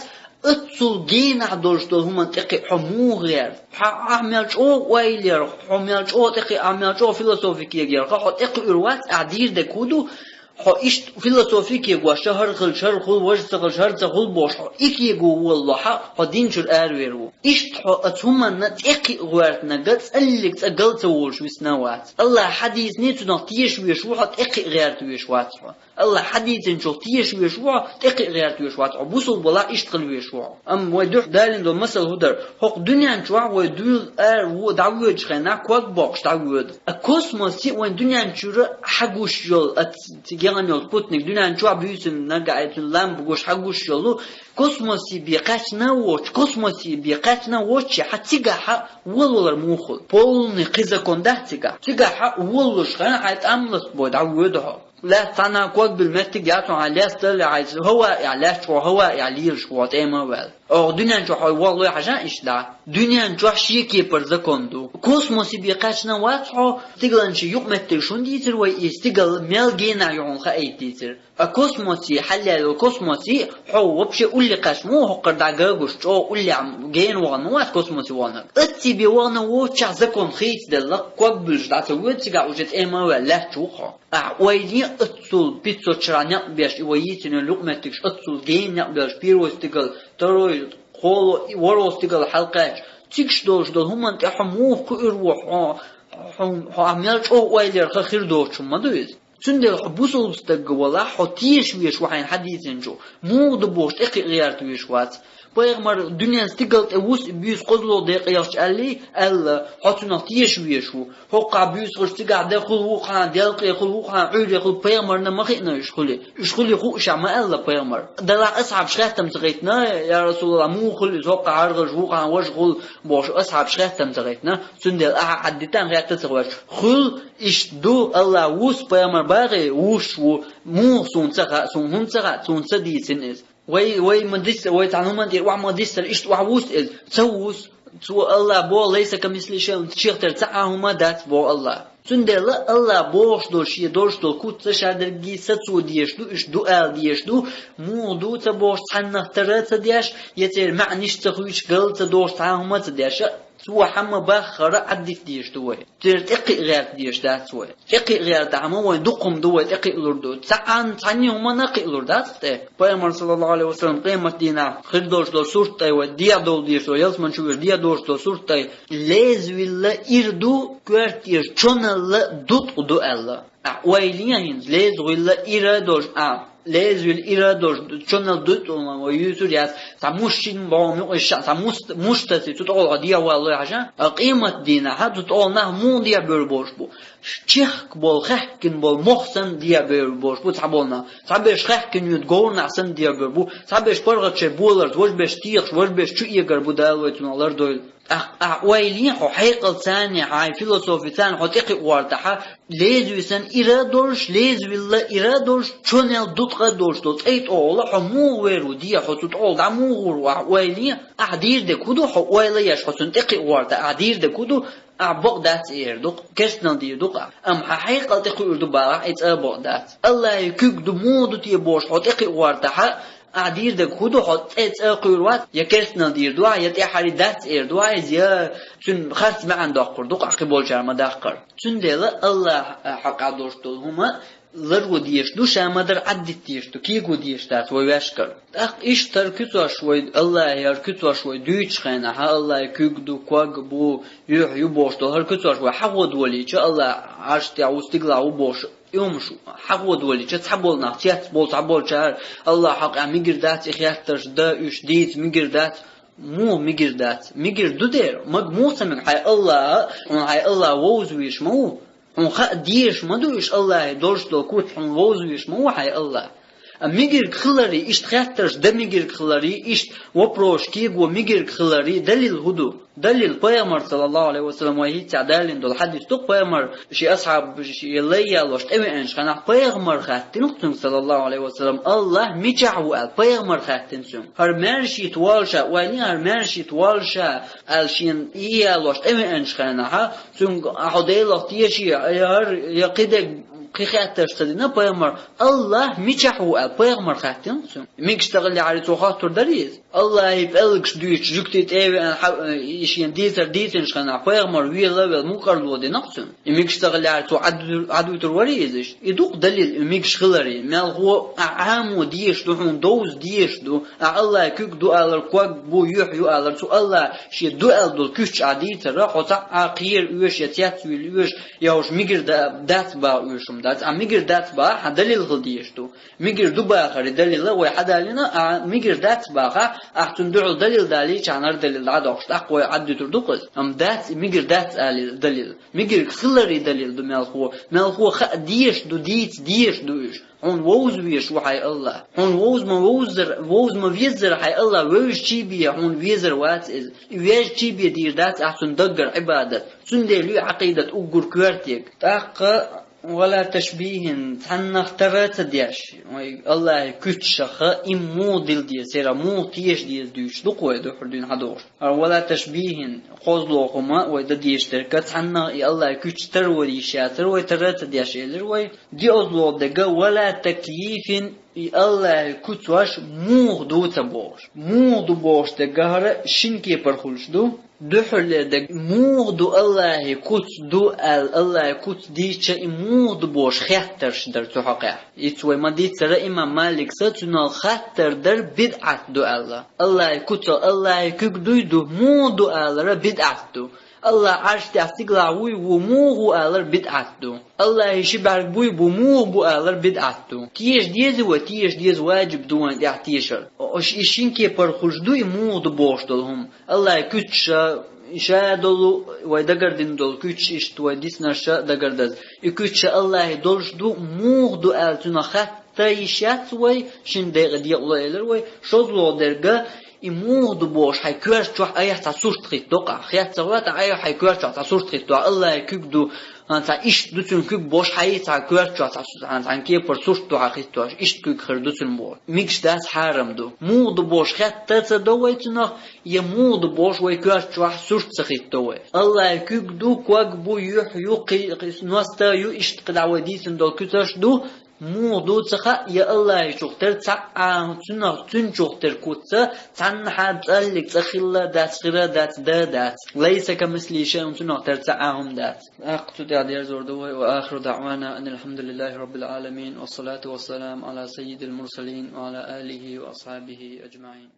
оццул генахь долуш долу хӀуманна тӀекхиъ хьо муха гӀерта? Хьан ахь мел чӀогӀа ойла яра, хьо мел чӀогӀа тӀекхиъ, ахь мел чӀогӀа философи кегайора, хьо тӀекхуьур вац, ахь дийр дерг хӀун ду? Хьо иштта философи кегош, хӀара хилча хӀара хуьлу, важа ца хилча хӀара ца хуьлу бохуш, хьо и кего волалахь, хьо дин чуьра аравер ву. Иштта хьо оцу хӀуманна тӀекхиъ гӀоьртинарг цӀаллиг цӀа гал ца волуш висна а вац. Аллахьа хьадийцина, цунах теша везаш ву хьо, тӀекхиъ гӀерта везаш вац хьо. Аллахьа хьадийцинчух теша везаш ву хьо, тӀекхиъ гӀерта везаш вац хьо. Бусулба валахь иштта хила везаш ву хьо. Амма вай дуьхьа далийна долу масал хӀун дара? ХӀокху дуьнен чохь вай дуьйла ара ву-, дӀавоьдучу хенахь ког боккхуш дӀавоьду. А космосе вайн дуьнен чуьра хьагуш йолу, а ц-, цига яхана йолу спутник, дуьнен чохь буьйсанна нагахь а цуьнан лампа гуш хьагуш йолу, космосе бен кхаьчна а воцуш, космосе бен кхаьчна а воцуш, хьан цигахь волавалар муха хуьлу? Полный кхин закон дац цигахь. Цигахь волалуш хенахь хьайн тӀам латабой дӀавоьду хьо. Лаьцна цхьана ког буьллу меттиг яц хьуна, хьайн лаьцна а лаьцна, хӀаваэхь лаьцна чӀогӀа, хӀаваэхь лелаш ву хьо тӀема а ваьлла. Оха дуьнен чохь хьо вахлой хьажа иштта дӀа. Дуьнен чохь шен кепара закон ду. Космосе бен кхаьчна вац хьо, стигалан шен юкъаметтигаш хӀунда дийцира вай, и стигал мел генахь ю хьуна хаийта дийцира. А космосе, хьаллаьлла йолу космосе, хьо вообще улле кхаьчна ма ву, хӀокхара дӀагагуш, чӀогӀа уллехь гена вахана ма вац космосе ваханарг. Оцций бен вахана воцучохь закон хийцаделла, ког буьллуш дӀа ца воьду, цигахь уже тӀема а ваьлла лаьтташ ву хьо. Ахь ойла е, оццул пятьсот шарахь некъ беш, и вай йийцина йолу юкъаметтигаш, оццул гена некъ беш, первый стигал, второй, кхоалгӀа, ворхӀалгӀа стигал хьалакхаьчча, цигахь долуш долу хӀуманна тӀе хьо муха кхуьур ву, хьо, хьо, хьо ахь мел чӀогӀа ойла ярах хир доцуш хӀума ма ду иза. Цундела хьо бусулба стаг валахь, хьо теша везаш ву хьайна хьадийцинчух, муха ду бохуш тӀекхиъ гӀерта везаш вац. Пайхамар дуьнен стигал тӀе вуьсу, буьйса кхозлагӀа декъе яхча аьллий, аьлла, хьо цунах теша везаш ву. ХӀокхахь буьйса хуьлуш, цигахь де хуьлу, вукхахь делкъе хуьлу, вукхахь Ӏуьйре хуьлу, пайхамарна ма хиъна уьш хуьлий. Уьш хуьлий хууш ма аьлла пайхамар. Делахь асхьабаш хаьттам ца гайтина, я Расулаллах, муха хуьлу иза, хӀокхахь хьаргалш, вукхахь важа хуьлу бохуш, асхьабаш хаьттам ца гайтина. Цундела ахьа хьаддитан хетта ца гӀоьрташ. Хуьлу, иштта ду, Аллах вуьсу, пайхамар бахий, вуьсуш ву, муха суна ца хаьа, суна хӀунда ца хаьа, суна ца дийцина иза. Вай, вай ма дисса, вай цхьана хӀуманна тӀера охьа ма диссара, иштта охьа вуьсу иза, ца вуьсу. Цо Аллах боху, лайса камислихи шайъун, шех тера цхьа а хӀума дац, боху Аллах. Цундела Аллах бохуш долу шен долуш долу куц ца ша дерриге сацо дезаш ду, уьш ду ала дезаш ду, муха ду ца бохуш, цхьаннах тара ца деш, я церан маьӀнаш ца хуьйцуш, гал ца дохуш, цхьа а хӀума ца деш. Цо хьан ма-баххара Ӏаддита дезаш ду вай. Церан тӀекхиъ гӀерта дезаш дац вай. ТӀекхиъ гӀерта хьама вайн дукха хӀума ду вай тӀекхиълур ду. Цхьа а, цхьанна а хӀуманна кхиълур дац тӀе. Пайхамар, саллаллаху алейхи ва саллям, къемат дийнахь хир долуш долу сурт тӀе вай, дехьа долу дезаш долу, ялсаман чу веш дехьа долуш долу сурт тӀе. Лезавилла ира ду, коьртера чоналла дуткъа ду аьлла. Ахь ойла е хӀинца, лезавилла ира долуш, а, лезавилла ира долуш, чоналла дуткъа ма вай юьйцур яц, цхьа мушшин боху мукъа ша, цхьа муст-, муш тасий, цу тӀехула хьо дехьа валлой хьажа, а къемат дийнахь, цу тӀехула нах муха дехьа бевр болуш бу? Чехка болу, хаьхкина болу мох санна дехьа бевр болуш бу цхьаболу нах. Цхьаберш хаьхкина юьйцу говр нах санна дехьа бевр бу, цхьаберш паргӀатчеран боларца, важберш техаш, важберш чу эгар бу, Дала вай цунах лардойла. Ахь, ахь ойла е хьо хьекъал царна, хьайн философи царна хьо тӀекхиъ гӀортахьа, лезависна ира а долуш, лезавилла ира а долуш, чоналла дуткъа а долуш долу цӀе тӀехула хьо муха вер ву дехьа, хьо цу тӀехула дӀа муха гӀур ву, ахь ойла е? Ахь дийр дерг хӀун ду, хьо ойла еш, хьо цунна тӀекхиъ гӀорта, ахь дийр дерг хӀун ду, ахь бакъ дац эр ду-кх, керстанал дийр ду-кх ахь. Амма хьан хьекъал тӀекхуьур ду бахахь, и цӀа бакъ дац. Аллахьан куьг ду, муха ду те бохуш хьо тӀекхиъ гӀортахьа, ахь дийр дерг хӀун ду, хьо цӀе цӀа кхуьур вац, я керстанал дийр ду ахь, я тӀаьххьара дац эр ду ахь иза, я цуьнан харц маьӀна доккхур ду-кх ахь, кхин болчара ма даккхара. Цундела Аллахьан хьакъехь долуш долу хӀума ларво дезаш ду, ша ма-дарра Ӏаддита дезаш ду, кего дезаш дац вай ваьшкара. ТӀаккха иштта хӀара куьцош вай, Аллахье хӀара куьцош вай дуьйцучу хенахь, хьан Аллахье куьг ду, ког бу, юьхь ю бохуш долу хӀара куьцош вай хьахода волийча, Аллахь Ӏарш тӀехь ву, стигалахь ву бохуш, и хӀумаш хьахода волийча, цхьаболу нах цец болу, цхьаболчара Аллахьан хьакъехь мигир дац и хеттарш дан, уьш дийца мигир дац, муха мигир дац? Мигир ду дера, мага муха ца мега, хьайн Аллахь, хьайн Аллахь вовза везаш ма ву. Хьуна хаа дезаш ма ду уьш, Аллахье долуш долу куц хьуна вовзавеш ма ву хьайн Аллахь. А мегирг хиларе, иштта хеттарш дан мегирг хиларе, иштта вопросаш кего мегирг хиларе, далил хӀун ду? Далил, пайхамар, саллаллаху Ӏалайхи ва саллам, вай хӀинцца далийна долу хьадис ду, пайхамар шен асхьабаш, шен лай ялош тӀевеанчу хенахь, пайхамар хаьттина цуьнга, саллаллаху Ӏалайхи ва саллам, Аллахь мичахь ву аьлла, пайхамар хаьттина цуьнга. ХӀара маьршийта воллуш а, вай лин хӀара маьршийта воллуш а, аьлла шена и ялош тӀевеанчу хенахь, цуьнга: «Ахьа хьо Делах теший, я хӀара, я кхидерг?» Кхин хеттарш ца дина пайхамар, Аллахь мичахь ву аьлла, пайхамар хаьттина цуьнга. Мегаш ца хиллехьара, цо хоттур дарий иза? Аллахьан пӀелгаш дуьйцуш, жуьгтий тӀе а веана, хьа-, и шена дийцар дийцинчу хенахь, пайхамар вела а велла, мукъарло дина цуьнга. И мегаш ца хиллехьара, цо Ӏад-, Ӏадвуьтур варий иза? И ду-кх далил, и мегаш хиларе. Мелхо а Ӏамо дезаш ду, хьуна довза дезаш ду. Ахьа Аллахьан куьг ду алар, ког бу, юьхь ю алар, цу Аллахьа шен ду аьлла долу куьч ахьа дийцар, хьо цхьаъ а кхера оьшу, я цецвилла оьшу, я хӀорш мегар да-, дац баха оьшу хӀума дац. Ахьа мегар дац бахахь, хьан далил хила дезаш ду. Мегар ду бахаре далил вай хьадалийна, ахьа мегар дац бахахь, ахьа цунна дуьхьал далил далийча, хьан хӀара далил дӀадоккхуш, тӀаккха вай Ӏадвуьтур ду-кх иза. Амма дац, и мегар дац ала далил. Мегар хиларе далил ду мелхо. Мелхо хаа дезаш ду, дийца дезаш ду уьш. Хьуна вовза везаш ву хьайн Аллахь. Хьуна вовза ма вовззара, вовза ма веззара хьайн Аллахь вевзачий бен хьуна везар вац иза. И везачий бен дийр дац ахьа цунна даггара Ӏибадат. Цундела ю Ӏакъидат уггар коьртаниг. ТӀаккха, «Ва ла ташбихин», цхьаннах тара а ца деш, вай Аллахьан куьцашха и муха дила деза, церан муха теша деза дуьйцуш ду-кх вай дуьххьара дуьйна хьадогӀуш. ХӀара «ва ла ташбихин», кхозлагӀа хӀума вай дан дезаш дерг, цхьаннах и Аллахьан куьцаш тара вара йиш яцара вай, тара а ца деш, элира вай. ДиъазлагӀа дерг «ва ла такйифин», и Аллахьан куьцаш муха ду ца бохуш. Муха ду бохуш дерг хӀара шина кепара хуьлуш ду. Дуьххьарлера дерг муха ду Аллахьан куьцаш ду аьлла, Аллахьан куьцаш дийцча и муха ду бохуш хеттарш дара цу хьокъехь. Иза вай ма-дийццара, имам Малика цуьнал хаттар дара бидӀат ду аьлла. Аллахьан куьцал Аллахьан куьг дуй ду, муха ду алара бидӀат ду. Аллахь Ӏарш тӀехь стигалахь вуй, ву муха ву алар бидӀат ду. Аллахьан ши бӀаьрг буй, бу муха бу алар бидӀат ду. Теша деза вай, теша деза, ваджиб ду вайн тӀехь тешар. Ш-, и шина кепара хуьлуш ду и муха ду бохуш долу хӀума. Аллахьан куьцаш, ша долу, вай дагардина долу куьцаш, иштта вай дисинарш дагардаза. И куьцаш Аллахьан долуш ду, муха ду аьлла цуьнан хатта йиш яц вай, шина декъе декъало элира вай, шозлагӀа дерг, и муха ду бохуш хьайн коьрта чохь айхьа цхьа сурт хӀиттадо-кх ахь. Хетта ца гӀоьртахь айхьа хьайн коьрта чохь цхьа сурт хӀиттадо, Аллахьан куьг ду, хьан цхьа иштта ду цуьнан куьг бохуш, хьайн цхьа коьрта чохь цхьа су-, хьан цхьана кепара сурт ду хьан хӀиттош, иштта куьг хир ду цуьнан боху. Мегаш дац, хьарам ду. Муха ду бохуш хетта ца до вай цунах, я муха ду бохуш вай коьрта чохь сурт ца хӀиттадо вай. Аллахьан куьг ду, ког бу, юьхь ю, кхи-, кхи-, ностал ю, иштта кхидӀа вай дийцина долу куьцаш ду, муха ду ца хаьа, я Аллахьан чух тера цхьа а, цуьнах, цуьнан чух тера куц, цхьаннахьа цӀаллиг цӀа хилла дац, хира дац, да дац. Лайса камислихи шайъун, цуьнах тера цхьа а хӀума дац. ТӀаккха цу тӀехь дерзор ду вай: «Ва ахиру даъвана анил хьамдулиллахи раббил Ӏаламин, ва салату ва салам Ӏала саййидил мурсалин, ва Ӏала алихи ва асхьабихи аджмаӀин».